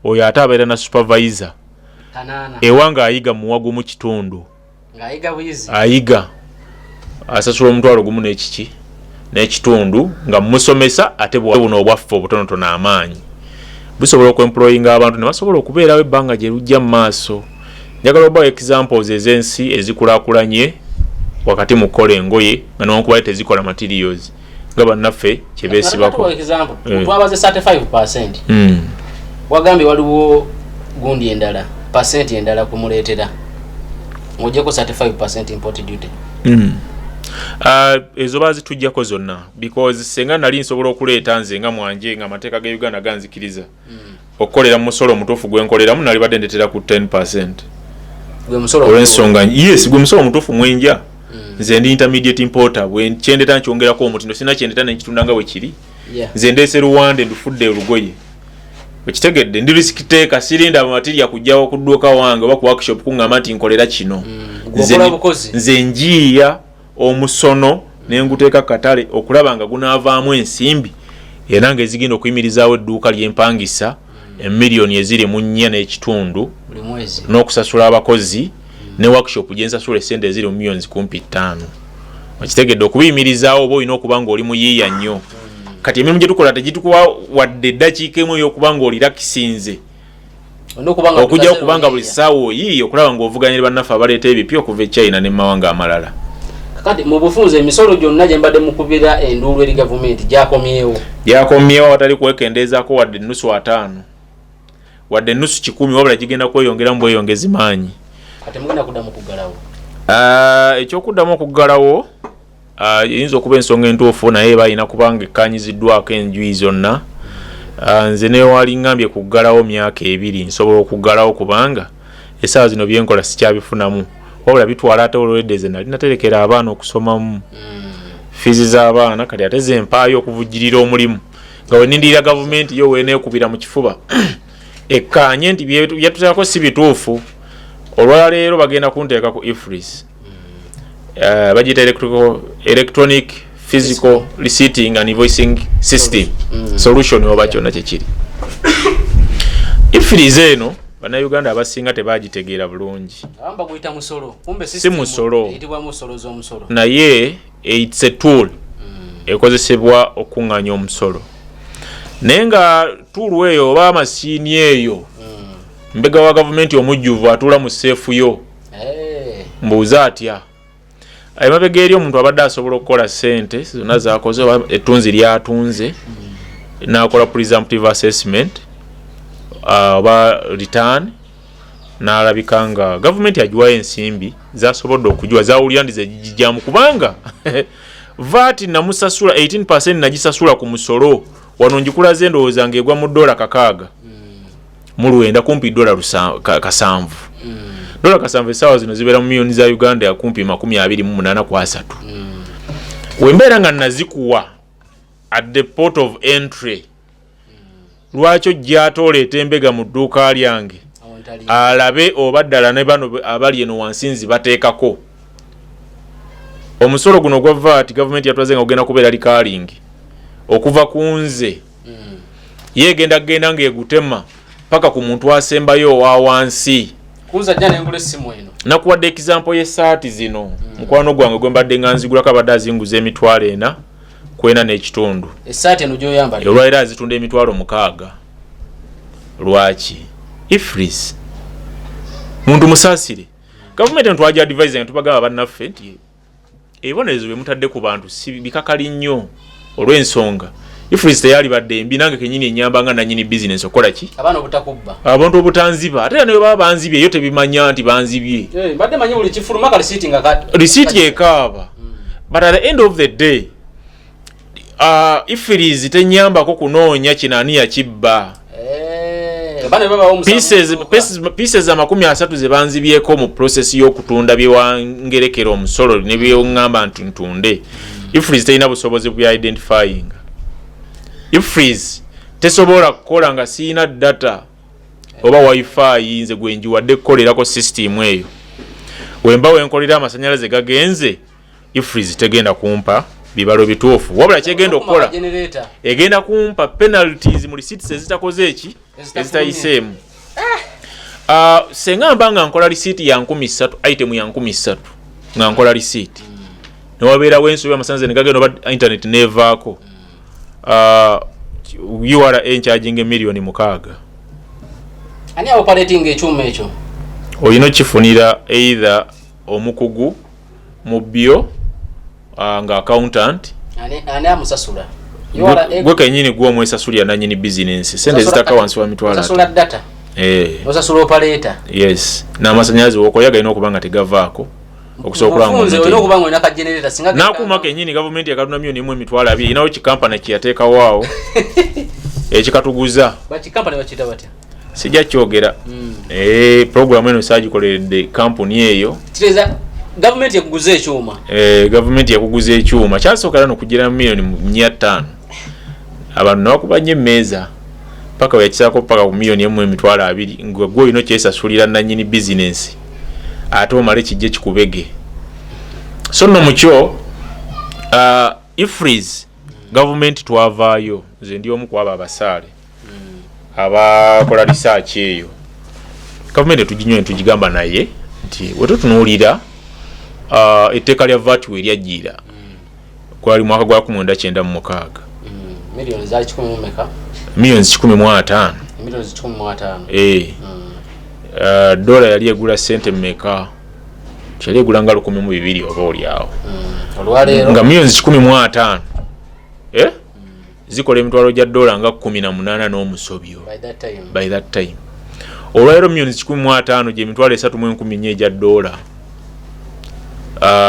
oyo ate abeera na supervisor. 800. Ewange ayiga muwa gumu kitundu. Ng'ayiga buyizi. Ayiga asasula 10,000 n'ekiki n'ekitundu nga musomesa. Ate buno obwaffe obutonotono, amaanyi busobola okwemployinga abantu ne basobola okubeerawo ebbanga gye lujja mu maaso. Njagala obawo examples ez'ensi ezikulaakulanye wakati mu kukola engoye nga newankubadde tezikola materials nga bannaffe kyebeesibako. Example, Eh. twabaze 35%. Wagambye waliwo gundi endala, pasenti endala kumuleetera ng'ogyeko 35% import duty. Ezo bazitujjako zonna because senga nali nsobola okuleeta nze nga mwanje nga amateeka ga Uganda ganzikiriza okukolera mu musolo omutuufu gwenkoleramu, nali badde ndetera ku 10%. Gwe musolo? Olw'ensonga, yes, gwe musolo omutuufu mwenja. Nze ndi intermediate importer, bwe kyendeta nkyongerako omutindo, sina kyendeta nenkitunda nga bwe kiri. Nze ndeese luwande ndufudde olugoye, okitegedde? Ndi risk taker, sirinda material kujjawo ku dduuka wange oba ku workshop kuŋŋamba nti nkolera kino. Gwe okola bukozi. Nze njiiya omusono nenguteeka katale okulaba nga gunaavaamu ensimbi era nga ezigenda okuyimirizaawo edduuka lyempangisa emiliyoni eziri mu nnya n'ekitundu buli mwezi n'okusasula abakozi ne workshop gyensasula esente eziri mu miliyoni kumpi 5. Okitegedde? Okubiyimirizaawo oba olina okuba nga oli muyiiya nnyo. Kati emirimu gye tukola tegitukuwa wadde eddakiika emu ey'okuba nga olirakisinze. Olina okuba nga okujja okuba nga buli oyiiya. ssaawa oyiiya okulaba ng'ovuganya ne bannaffe abaleeta ebipya okuva e China ne mawanga amalala. Kakati mu bufunze, emisolo gyonna gye mbadde mukubira enduulu eri gavumenti gyakomyewo? Gyakomyewo awatali kwekendeezaako wadde ennusu 50, wadde ennusu 100, wabula gigenda kweyongera mu bweyongezi maanyi. Kati mugenda kuddamu kuggalawo? Ekyokuddamu okuggalawo eyinza okuba ensonga entuufu, naye balina kubanga ekkanyiziddwako enjuyi zonna. Nze newali ngambye kuggalawo myaka 2, nsobola okuggalawo kubanga essaawa zino byenkola sikyabifunamu, wabula bitwala ate olwedde ze nali naterekera abaana okusomamu, fiizi z'abaana, kati ate zempaayo okuvujjirira omulimu nga wenindirira gavumenti yo weneekubira mu kifuba ekkaanye nti byetuteekako si bituufu. Olwaleero bagenda kunteeka ku EFRIS, bagiyita electronic physical receipting and invoicing system solution oba kyonna kyekiri. EFRIS eno Bannayuganda abasinga tebagitegeera bulungi. Abamu baguyita musolo, kumbe Si musolo. Eyitibwa musolo z'omusolo. Naye it's a tool ekozesebwa okuŋŋaanya omusolo, naye nga tool eyo oba masiini eyo, mbega wa gavumenti omujjuvu atuula mu safe yo. Mbuuza atya? Emabega eri omuntu abadde asobola okukola sente zonna zakoze oba ettunzi lyatunze n'akola presumptive assessment oba return, n'alabika nga gavumenti agiwayo ensimbi zasobodde okugiwa, zawulira ndi zegijjamu, kubanga VAT namusasula 18% nagisasula ku musolo. Wano ngikulaze, endowooza ng'egwa mu dola 69, kumpi dola 7. Dola 7 essaawa zino zibeera mu miliyoni za Uganda kumpi 28 ku 30. Wembeera nga nazikuwa at the port of entry, lwaki ojja ate oleeta embega mu dduuka lyange Awo ntali. Alabe oba ddala ne bano abali eno wansi nzi bateekako omusolo guno ogwa VAT? Gavumenti yatwaze nga ogenda kubeera recurring okuva ku nze, ye egenda kugenda ng'egutema paka ku muntu asembayo owa wansi. Kunze ajja nengula essimu eno. Nakuwadde example y'essaati zino. Mukwano gwange gwe mbadde nga nzigulako abadde azinguza 400,000. Kwena n'ekitundu. Essaati eno gy'oyambala. Olwaliro azitunda 60,000. Lwaki? EFRIS muntu musaasire. Gavumenti eno twaja advise nga tubagamba bannaffe nti ebibonerezo bye mutadde ku bantu si bikakali nnyo, olw'ensonga EFRIS teyalibadde embi. Nange kenyini enyamba nga nanyini bizinesi okukola ki? Abaana obutakubba. Abantu obutanziba, ate era ne bwe baba banzibye, yo tebimanya nti banzibye. Eh, mbadde manyi buli kifuluma ka risiiti nga Risiiti ekaaba, but at the end of the day EFRIS tenyambako kunoonya kino ani yakibba. Eh, abaana bwe babawa omusango mu dduuka. Pieces 30 ze banzibyeko mu process y'okutunda byewangerekera omusolo ne byeŋŋamba nti ntunde. EFRIS terina busobozi bya identifying. EFRIS tesobola kukola nga siina data oba wifi nze gwe njiwadde kukolerako system eyo. Wemba wenkolera amasanyalaze gagenze, EFRIS tegenda kumpa bibalo bituufu, wabula kyegenda okukola, Generator. egenda kumpa penalties mu receipts ezitakoze eki? Ezitafulumye. Ezitayiseemu. Senga mba nga nkola risiiti ya 3000, item ya 3000, nga nkola risiiti newabeerawo ensobi, amasannyalaze negagenda oba internet nevaako, URA encharginga 6 million. Ani operating ekyuma ekyo? Olina okifunira either omukugu mu byo nga accountant. Ani amusasula? Gwe kenyini gwe omwesasulira nanyini bizinensi, sente ezitaka wansi wa mitwalo. Osasula data. Eh. Osasula operator. Yes, n'amasanyalaze wokoya galina okuba nga tegavaako okusobola Mufunze, olina okulaba. okuba nga olina ka generator singa N'akuuma kenyini gavumenti yakatunda 1,200,000, erinawo kikampani kyeyateekawo awo ekikatuguza. Bakikampani bakiyita batya? Sijja kyogera. Eh, programu eno saagikoleredde kampuni eyo. Kitegeeza gavumenti ekuguza ekyuma. Eh, gavumenti yakuguza ekyuma kyasookera nokugira 500,000,000, abantu nebakuba nnyo emmeeza paka weyakisaako paka ku 1,200,000, nga gwe olina okyesasulira nanyini bizinensi ate omale kijje kikubege. So nno mukyo EFRIS gavumenti twavaayo, nze ndi omu kwabo abasaale abakola research eyo. Gavumenti etuginywa netugigamba naye nti wetutunuulira etteeka lya VAT weryajjira gwali mwaka gwa 1996. Miliyoni zaali kikumi mu meka? Millions 150. Miliyoni 150. Eh. Dola yali egula sente mmeka? Yali egula nga 1,002 oba oliawo. Olwaleero? Nga millions 150, eh? Zikola emitwalo gya dola nga 18 n'omusobyo. By that time. By that time. Olwaleero millions 150 gye 304,000 egya dola.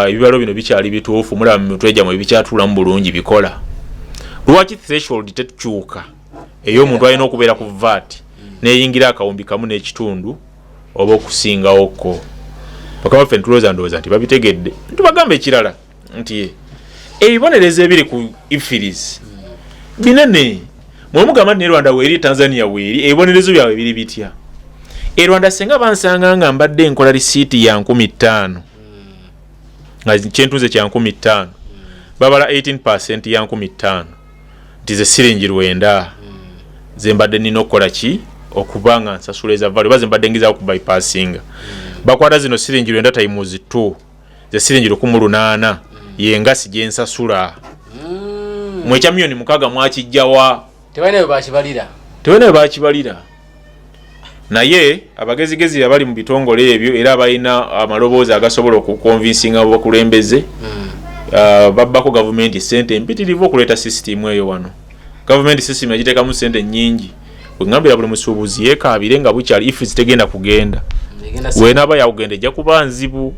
Ebibalo bino bikyali bituufu? Mulaba mu mitwe gyammwe bikyatuulamu bulungi? Bikola? Lwaki threshold tetukyuka ey'omuntu alina okubeera ku VAT neyingira 500,000 oba okusingawokko? Bakama baffe ntulowooza, ndowooza nti babitegedde. Ntubagamba ekirala nti ebibonerezo ebiri ku EFRIS binene. Mwemugamba nti ne Rwanda weeri, Tanzania weeri, ebibonerezo byabwe biri bitya? E Rwanda senga bansanga nga mbadde nkola risiiti ya 5000, nga kyentunze kya 5000, babala 18% ya 5000 nti ze siringi 900 ze mbadde nina okukola ki? Okuba nga nsasula eza value oba ze mbadde ngezaako kubypassinga. Bakwata zino siringi 9 times 2, ze siringi 1800, yengasi gyensasula. Mwekya 6 million mwakijjawa? Tebalina bwe bakibalira. Tebalina bwe bakibalira, naye abagezigezi abali mu bitongole ebyo era abalina amaloboozi agasobola okuconvincinga abakulembeze, babbako gavumenti sente empitirivu okuleeta sisitimu eyo wano. Gavumenti sisitimu yagiteekamu sente nyingi. Bwegambira buli musuubuzi yeekaabire nga bukyali, EFRIS tegenda kugenda. Egenda. Wenaaba yakugenda ejja kuba nzibu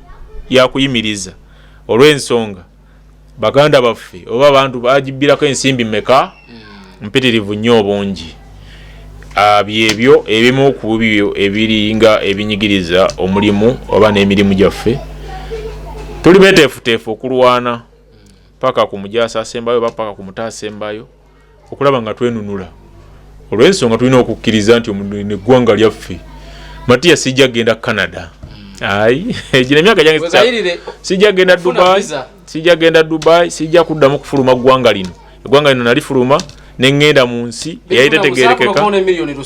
yakuyimiriza, olw'ensonga baganda baffe oba abantu bagibbirako ensimbi meka mpitirivu nnyo obungi. Byebyo ebimu ku byo ebiringa ebinyigiriza omulimu oba n'emirimu gyaffe. Tuli beteefuteefu okulwana paka ku mujaasi asembayo oba paka ku muto asembayo okulaba nga twenunula, olw'ensonga tulina okukkiriza nti eggwanga lyaffe. Matiya, sijja genda Canada. Ayi, gino emyaka gyange Wegayirire. Sijja genda Funa Dubai. visa. Sijja genda Dubai, sijja kuddamu kufuluma ggwanga lino. Eggwanga lino nalifuluma neŋŋenda mu nsi eyali tetegerekeka. Okubona 7 million.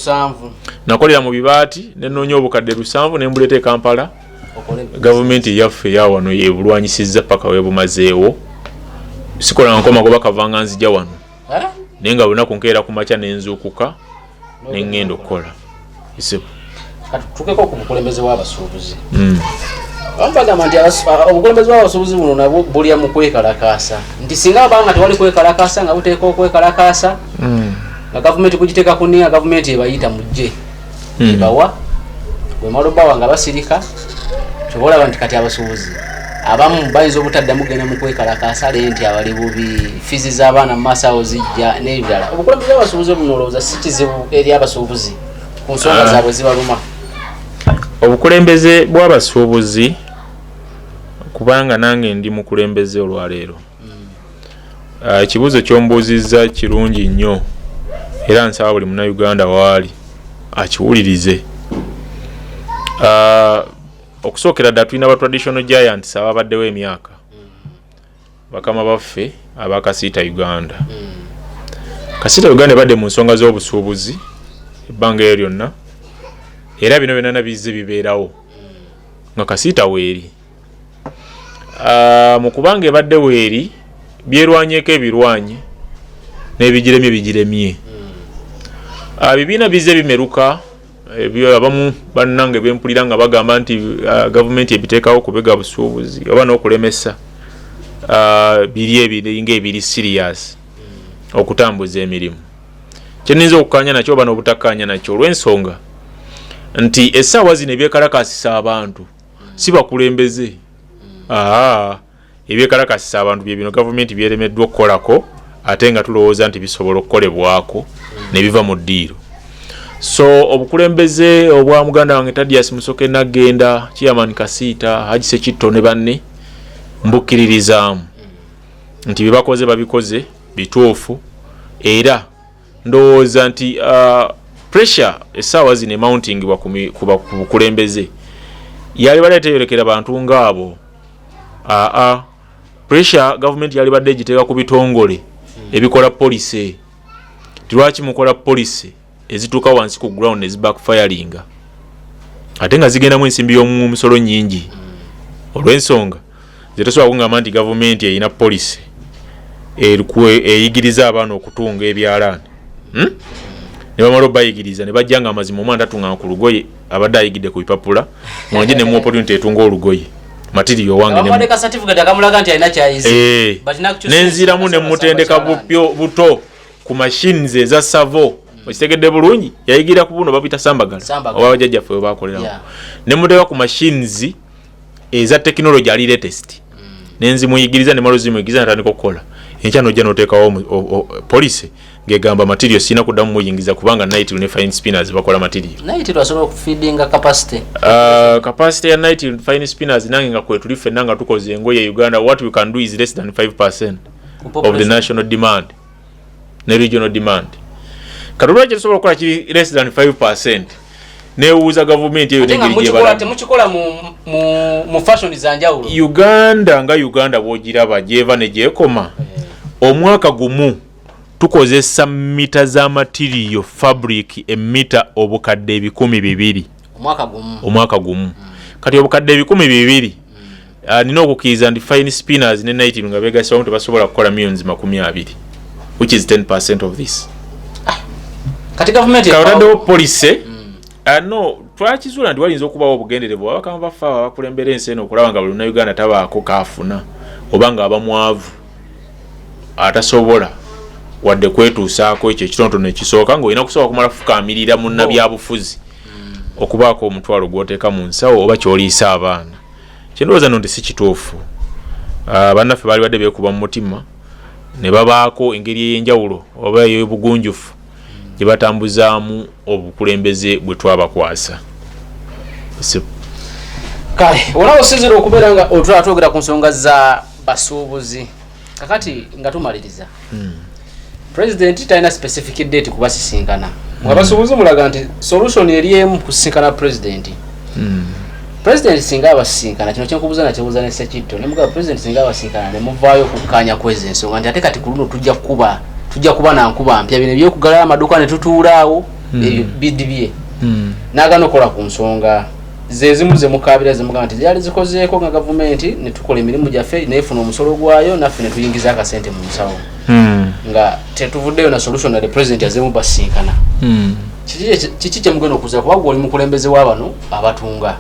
Nakolera mu bibaati, nenoonya 700,000 nembuleeta e Kampala. Okole. Gavumenti eyaffe eyawano yebulwanyisizza paka webumazeewo. Sikola nko magoba kavanga nzija wano, naye nga lunaku nkeera ku makya nenzuukuka neŋŋenda okukola. Isibu. Kati tukeko ku bukulembeze bw'abasuubuzi. Abamu bagamba nti obukulembeze bw'abasuubuzi buno nabwo bulya mu kwekalakaasa, nti singa abanga tewali kwekalakaasa, nga buteeka okwekalakaasa, nga gavumenti kugiteeka ku nninga, gavumenti ebayita mujje, ebawa, bwemala obbawa nga basirika. Kyoba olaba nti kati abasuubuzi abamu bayinza obutaddamu genda mu kwekalakaasa, lenti abali bubi, fizi z'abaana mu maaso awo zijja n'ebirala. Obukulembeze bw'abasuubuzi buno olowooza si kizibu eri abasuubuzi ku nsonga zaabwe zibaluma? Obukulembeze bw'abasuubuzi, kubanga nange ndi mukulembeze olwaleero, ekibuuzo kyombuuzizza kirungi nnyo, era nsaba buli Munnayuganda waali akiwulirize. Okusookera ddala, tulina ba traditional giants ababaddewo emyaka, bakama baffe abakasiita Uganda. Kasiita Uganda ebadde mu nsonga z'obusuubuzi ebbanga eryo lyonna, era bino byonna bizze bibeerawo nga Kasiita weeri. Mu kubanga ebadde weeri, byerwanyeko ebirwanye n'ebigiremye bigiremye. Bibiina bizze bimeruka. Ebyo abamu bannange bempulira nga bagamba nti gavumenti ebiteekawo kubega busuubuzi oba n'okulemesa, biri ebiringa ebiri serious okutambuza emirimu. Kyeniyinza okukkaanya nakyo oba n'obutakkaanya nakyo, olw'ensonga nti essaawa zino ebyekalakasisa abantu si bakulembeze. Aa, ebyekalakasisa abantu bye bino gavumenti byeremeddwa okukolako, ate nga tulowooza nti bisobola okukolebwako ne biva mu ddiiro. So obukulembeze obwa muganda wange Tadias Musoke Nagenda, chairman Kasiita, Haji Sekitto ne banne, mbukkiririzaamu nti bye bakoze babikoze bituufu, era ndowooza nti pressure essaawa zino emountingibwa ku bukulembeze yali badde teyolekera bantu ngaabo. Aa, pressure gavumenti yali badde egiteeka ku bitongole ebikola policy. Ti lwaki mukola policy ezituuka wansi ku ground nezibackfiringa, ate nga zigendamu ensimbi y'omusolo nyingi? Olw'ensonga nze tosobola kungamba nti gavumenti erina policy eyigiriza abaana okutunga ebyalaani, Ne bamala obayigiriza ne bajja nga amazima omwana tatunga ku lugoye, abadde ayigidde ku bipapula. Mwanje ne mu opportunity etunga olugoye material wange Bamuwadde ka certificate akamulaga nti alina kyayize. But nenziramu nemutendeka buto ku machines eza savo. Okitegedde bulungi, yayigira ku buno babuyita sambagala, Sambagala. oba bajjajjaffe we bakoleramu. Nemuteeka ku machines eza technology ali latest, nenzimuyigiriza, nemala ozimuyigiriza natandika okukola. Enkya nojja noteekawo policy ng'egamba material sirina kuddamu muyingiza kubanga Nytil ne Fine Spinners bakola material. Naye titwasobola okufeedinga capacity. Capacity ya Nytil, Fine Spinners nange nga kwetuli ffenna nga tukoze engoye e Uganda, what we can do is less than 5% of the national demand ne regional demand. Kati olwaki tusobola okukola kiri less than 5%? Newuuza gavumenti eyo Ate nga n'engeri mukikola gyebalamu. Temukikola mu fashion za njawulo. Uganda nga Uganda bwogiraba gyeva ne gyekoma, omwaka gumu tukozesa mita za material fabric emita 200,000. Omwaka gumu? Omwaka gumu. Kati 200,000, nina okukkiriza nti Fine Spinners ne Nytil nga begasewamu tebasobola kukola millions 20, which is 10% of this. Kati gavumenti Kawataddewo policy. No twakizuula nti walinza okubawo obugenderevu abakama baffe abo abakulembera ensi eno okulaba nga buli Munnayuganda tabaako kaafuna oba nga aba mwavu atasobola wadde kwetuusaako ekyo ekitonotono ekisooka, ng'olina kusooka kumala kufukaamirira munnabyabufuzi okubaako omutwalo gw'oteeka mu nsawo oba ky'oliisa abaana. Kyendowooza no nti si kituufu. Bannaffe baali badde beekuba mu mutima ne babaako engeri ey'enjawulo oba ey'obugunjufu gye batambuzaamu obukulembeze bwe twabakwasa. Kale olaba osinzira okubeera nga otwala twogera ku nsonga za basuubuzi. Kakati nga tumaliriza, president talina specific date kubasisinkana. Abasuubuzi mulaga nti solution eri emu, kusisinkana president. President singa abasisinkana, kino kyenkubuuza nakyebuuza ne Sekitto nemugamba, president singa abasinkana nemuvaayo okukkaanya kweza ensonga nti ate kati ku luno tujja kuba nankuba mpya, bino ebyokugalayo amaduuka ne tutuula awo, ebyo bidibye, n'agana okukola ku nsonga. Zezimu zemukabira, zemugamba nti zali zikozeeko nga gavumenti netukola emirimu gyaffe, nefuna omusolo gwayo, naffe netuyingiza akasente mu nsawo, nga tetuvuddeyo na solution. The president azemu basinkana. Kiki kyemugenda okuzzaako? Kuba gwe oli mukulembeze wa bano abatunga.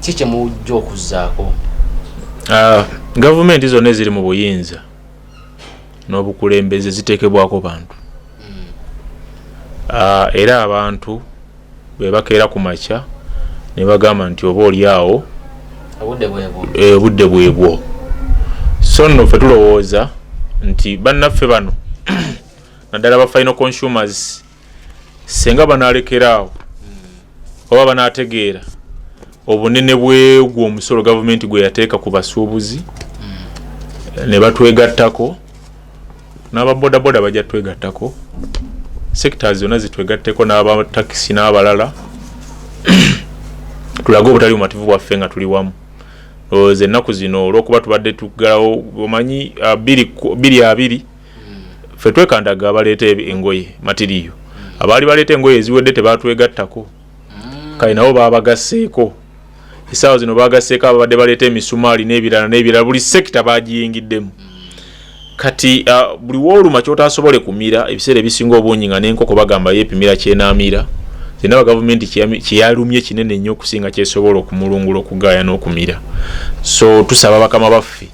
Kiki kyemujja okuzzaako? Ah, gavumenti zonna eziri mu buyinza n'obukulembeze ziteekebwako bantu. Ah, era abantu bwe bakeera ku makya ne bagamba nti oba oli awo, obudde bwebwo. Obudde bwebwo. So nno ffe tulowooza nti bannaffe bano, naddala ba final consumers, senga banalekeraawo oba banaategeera obunene bwegwo omusolo gavumenti gwe yateeka ku basuubuzi ne batwegattako, n'ababodaboda bajja twegattako, sectors zonna zitwegatteko, n'abatakisi n'abalala, tulage obutali bumativu bwaffe nga tuli wamu. Ndowooza ennaku zino olwokuba tubadde tuggalawo, omanyi, 2020 ffe twekandaga abaleeta engoye, material. Abaali baleeta engoye eziwedde tebatwegattako, kale nabo babagasseeko. Essaawa zino bagasseeko ababadde baleeta emisumaali n'ebirala n'ebirala. Buli sector bagiyingiddemu. Kati buli wooluma kyotasobole kumira, ebiseera ebisinga obungi nga n'enkoko bagamba yeepimira kyenaamira. Zenaba gavumenti kyeyalumye kinene nnyo okusinga kyesobola okumulungula, okugaaya n'okumira. So tusaba bakama baffe,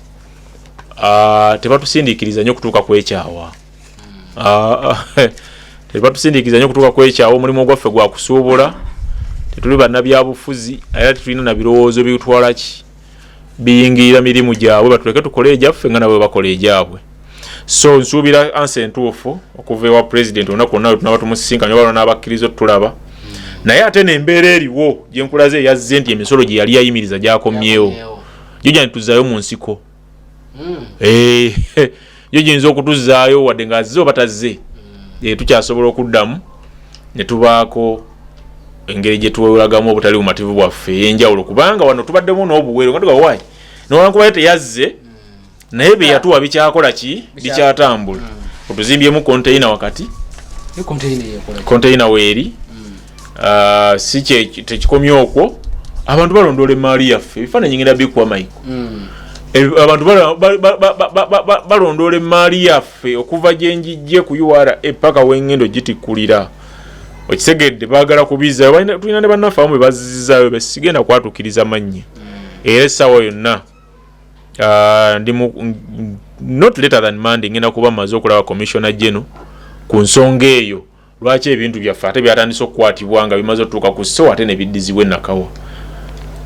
tebatusindiikiriza nnyo okutuuka kwekyawa. Tebatusindiikiriza nnyo okutuuka kwekyawa. Omulimu gwaffe gwa kusuubula, tetuli bannabyabufuzi, era tetulina na birowoozo bitwala ki biyingirira mirimu gyabwe. Batuleke tukole egyaffe nga nabo bakola egyabwe. So nsuubira ansa entuufu okuva ewa president olunaku lwonna lwe tunaba tumusisinkanye, oba n'abakkiriza otulaba. Naye ate nembeera eriwo gyenkulaze eyazze nti emisolo gye yali yayimiriza gyakomyewo, gyo gyanituzaayo mu nsiko. Eh, yo giyinza okutuzaayo wadde ng'azze oba tazze. Tukyasobola okuddamu ne tubaako engeri gye tuwelagamu obutali bumativu bwaffe ey'enjawulo, kubanga wano tubaddemu n'obuwero nga tuga wayi newankubadde teyazze, naye bye yatuwa bikyakola ki, bikyatambula. Otuzimbyemu konteyina wakati. Konteyina yekola? Konteyina weeri. Ah, si tekikomye okwo, abantu balondoola emaali yaffe. Ebifaananyi ngenda bikuwa, Michael. Abantu balondoola emaali yaffe okuva gye njijje ku URA paka wengendo gitikkulira. Okitegedde? Baagala kubizaayo. Tulina ne bannaffe abamu be bazizaayo besigenda kwatukiriza mannya. Era essaawa yonna, ndi not later than Monday ngenda kuba maze okulaba commissioner general ku nsonga eyo, lwaki ebintu byaffe ate byatandise okukwatibwa nga bimaze otutuuka ku sso, ate ne biddizibwa enakawa.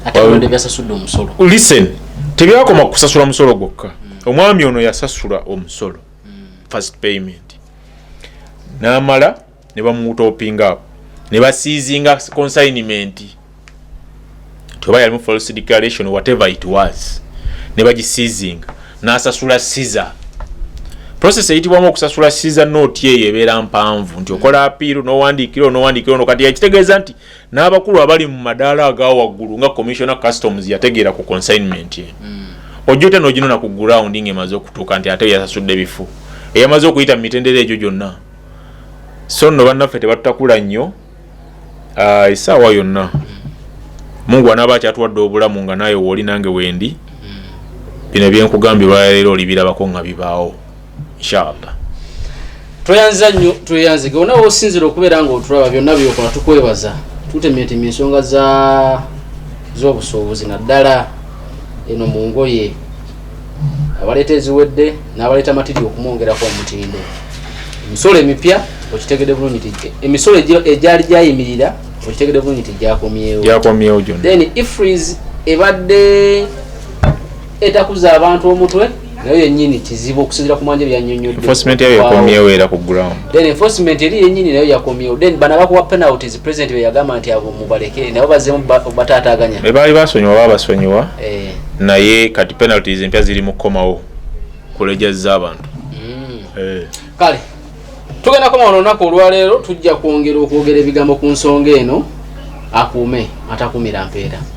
Ate obadde byasasudde omusolo. Listen, tebyakoma kusasula musolo gwokka. Omwami ono yasasula omusolo, first payment, n'amala ne bamutopinga up ne basiizinga consignment nti oba yalimu false declaration, whatever it was, ne bagisiizinga n'asasula seizure. Process eyitibwamu okusasula seizure note eyo ebeera mpanvu, nti okola appeal n'owandiikira n'owandiikira ono. Kati yakitegeeza nti n'abakulu abali mu madaala aga waggulu nga commissioner customs yategeera ku consignment eno, ojja otya n'oginona ku ground ng'emaze okutuuka nti ate yasasudde bifu eyamaze okuyita mu mitendera egyo gyonna? So nno bannaffe tebatutakula nnyo. Ah, essaawa yonna Mungu anaaba akyatuwadde obulamu nga naawe wooli nange wendi, bino byenkugambye olwaleero olibirabako nga bibaawo, inshallah. Tweyanza nnyo, tweyanzige wonna wosinzira okubeera nga otulaba. Byonna byokola tukwebaza. Tutemyetemye ensonga za z'obusuubuzi, naddala eno mu ngoye, abaleeta eziwedde n'abaleeta material okumwongerako omutindo, emisolo emipya. Okitegedde bulungi nti emisolo egyali gyayimirira, okitegedde bulungi nti gyakomyewo. Gyakomyewo gyonna. Then EFRIS ebadde etakuza abantu omutwe, nayo yennyini kizibu okusinzira ku mwanja byannyonnyodde. Enforcement yayo yakomyewo era ku ground. Then enforcement eri yennyini nayo yakomyewo. Then bano abakuwa penalties, president bwe yagamba nti abo mubaleke, nabo bazzemu bataataaganya. Be baali basonyiwa babasonyiwa. Eh, Naye kati penalties empya ziri mu kukomawo kuleja z'abantu. Eh. Kale tugenda koma wano olunaku olwaleero. Tujja kwongera okwogera ebigambo ku nsonga eno. Akuume atakuumira mpeera.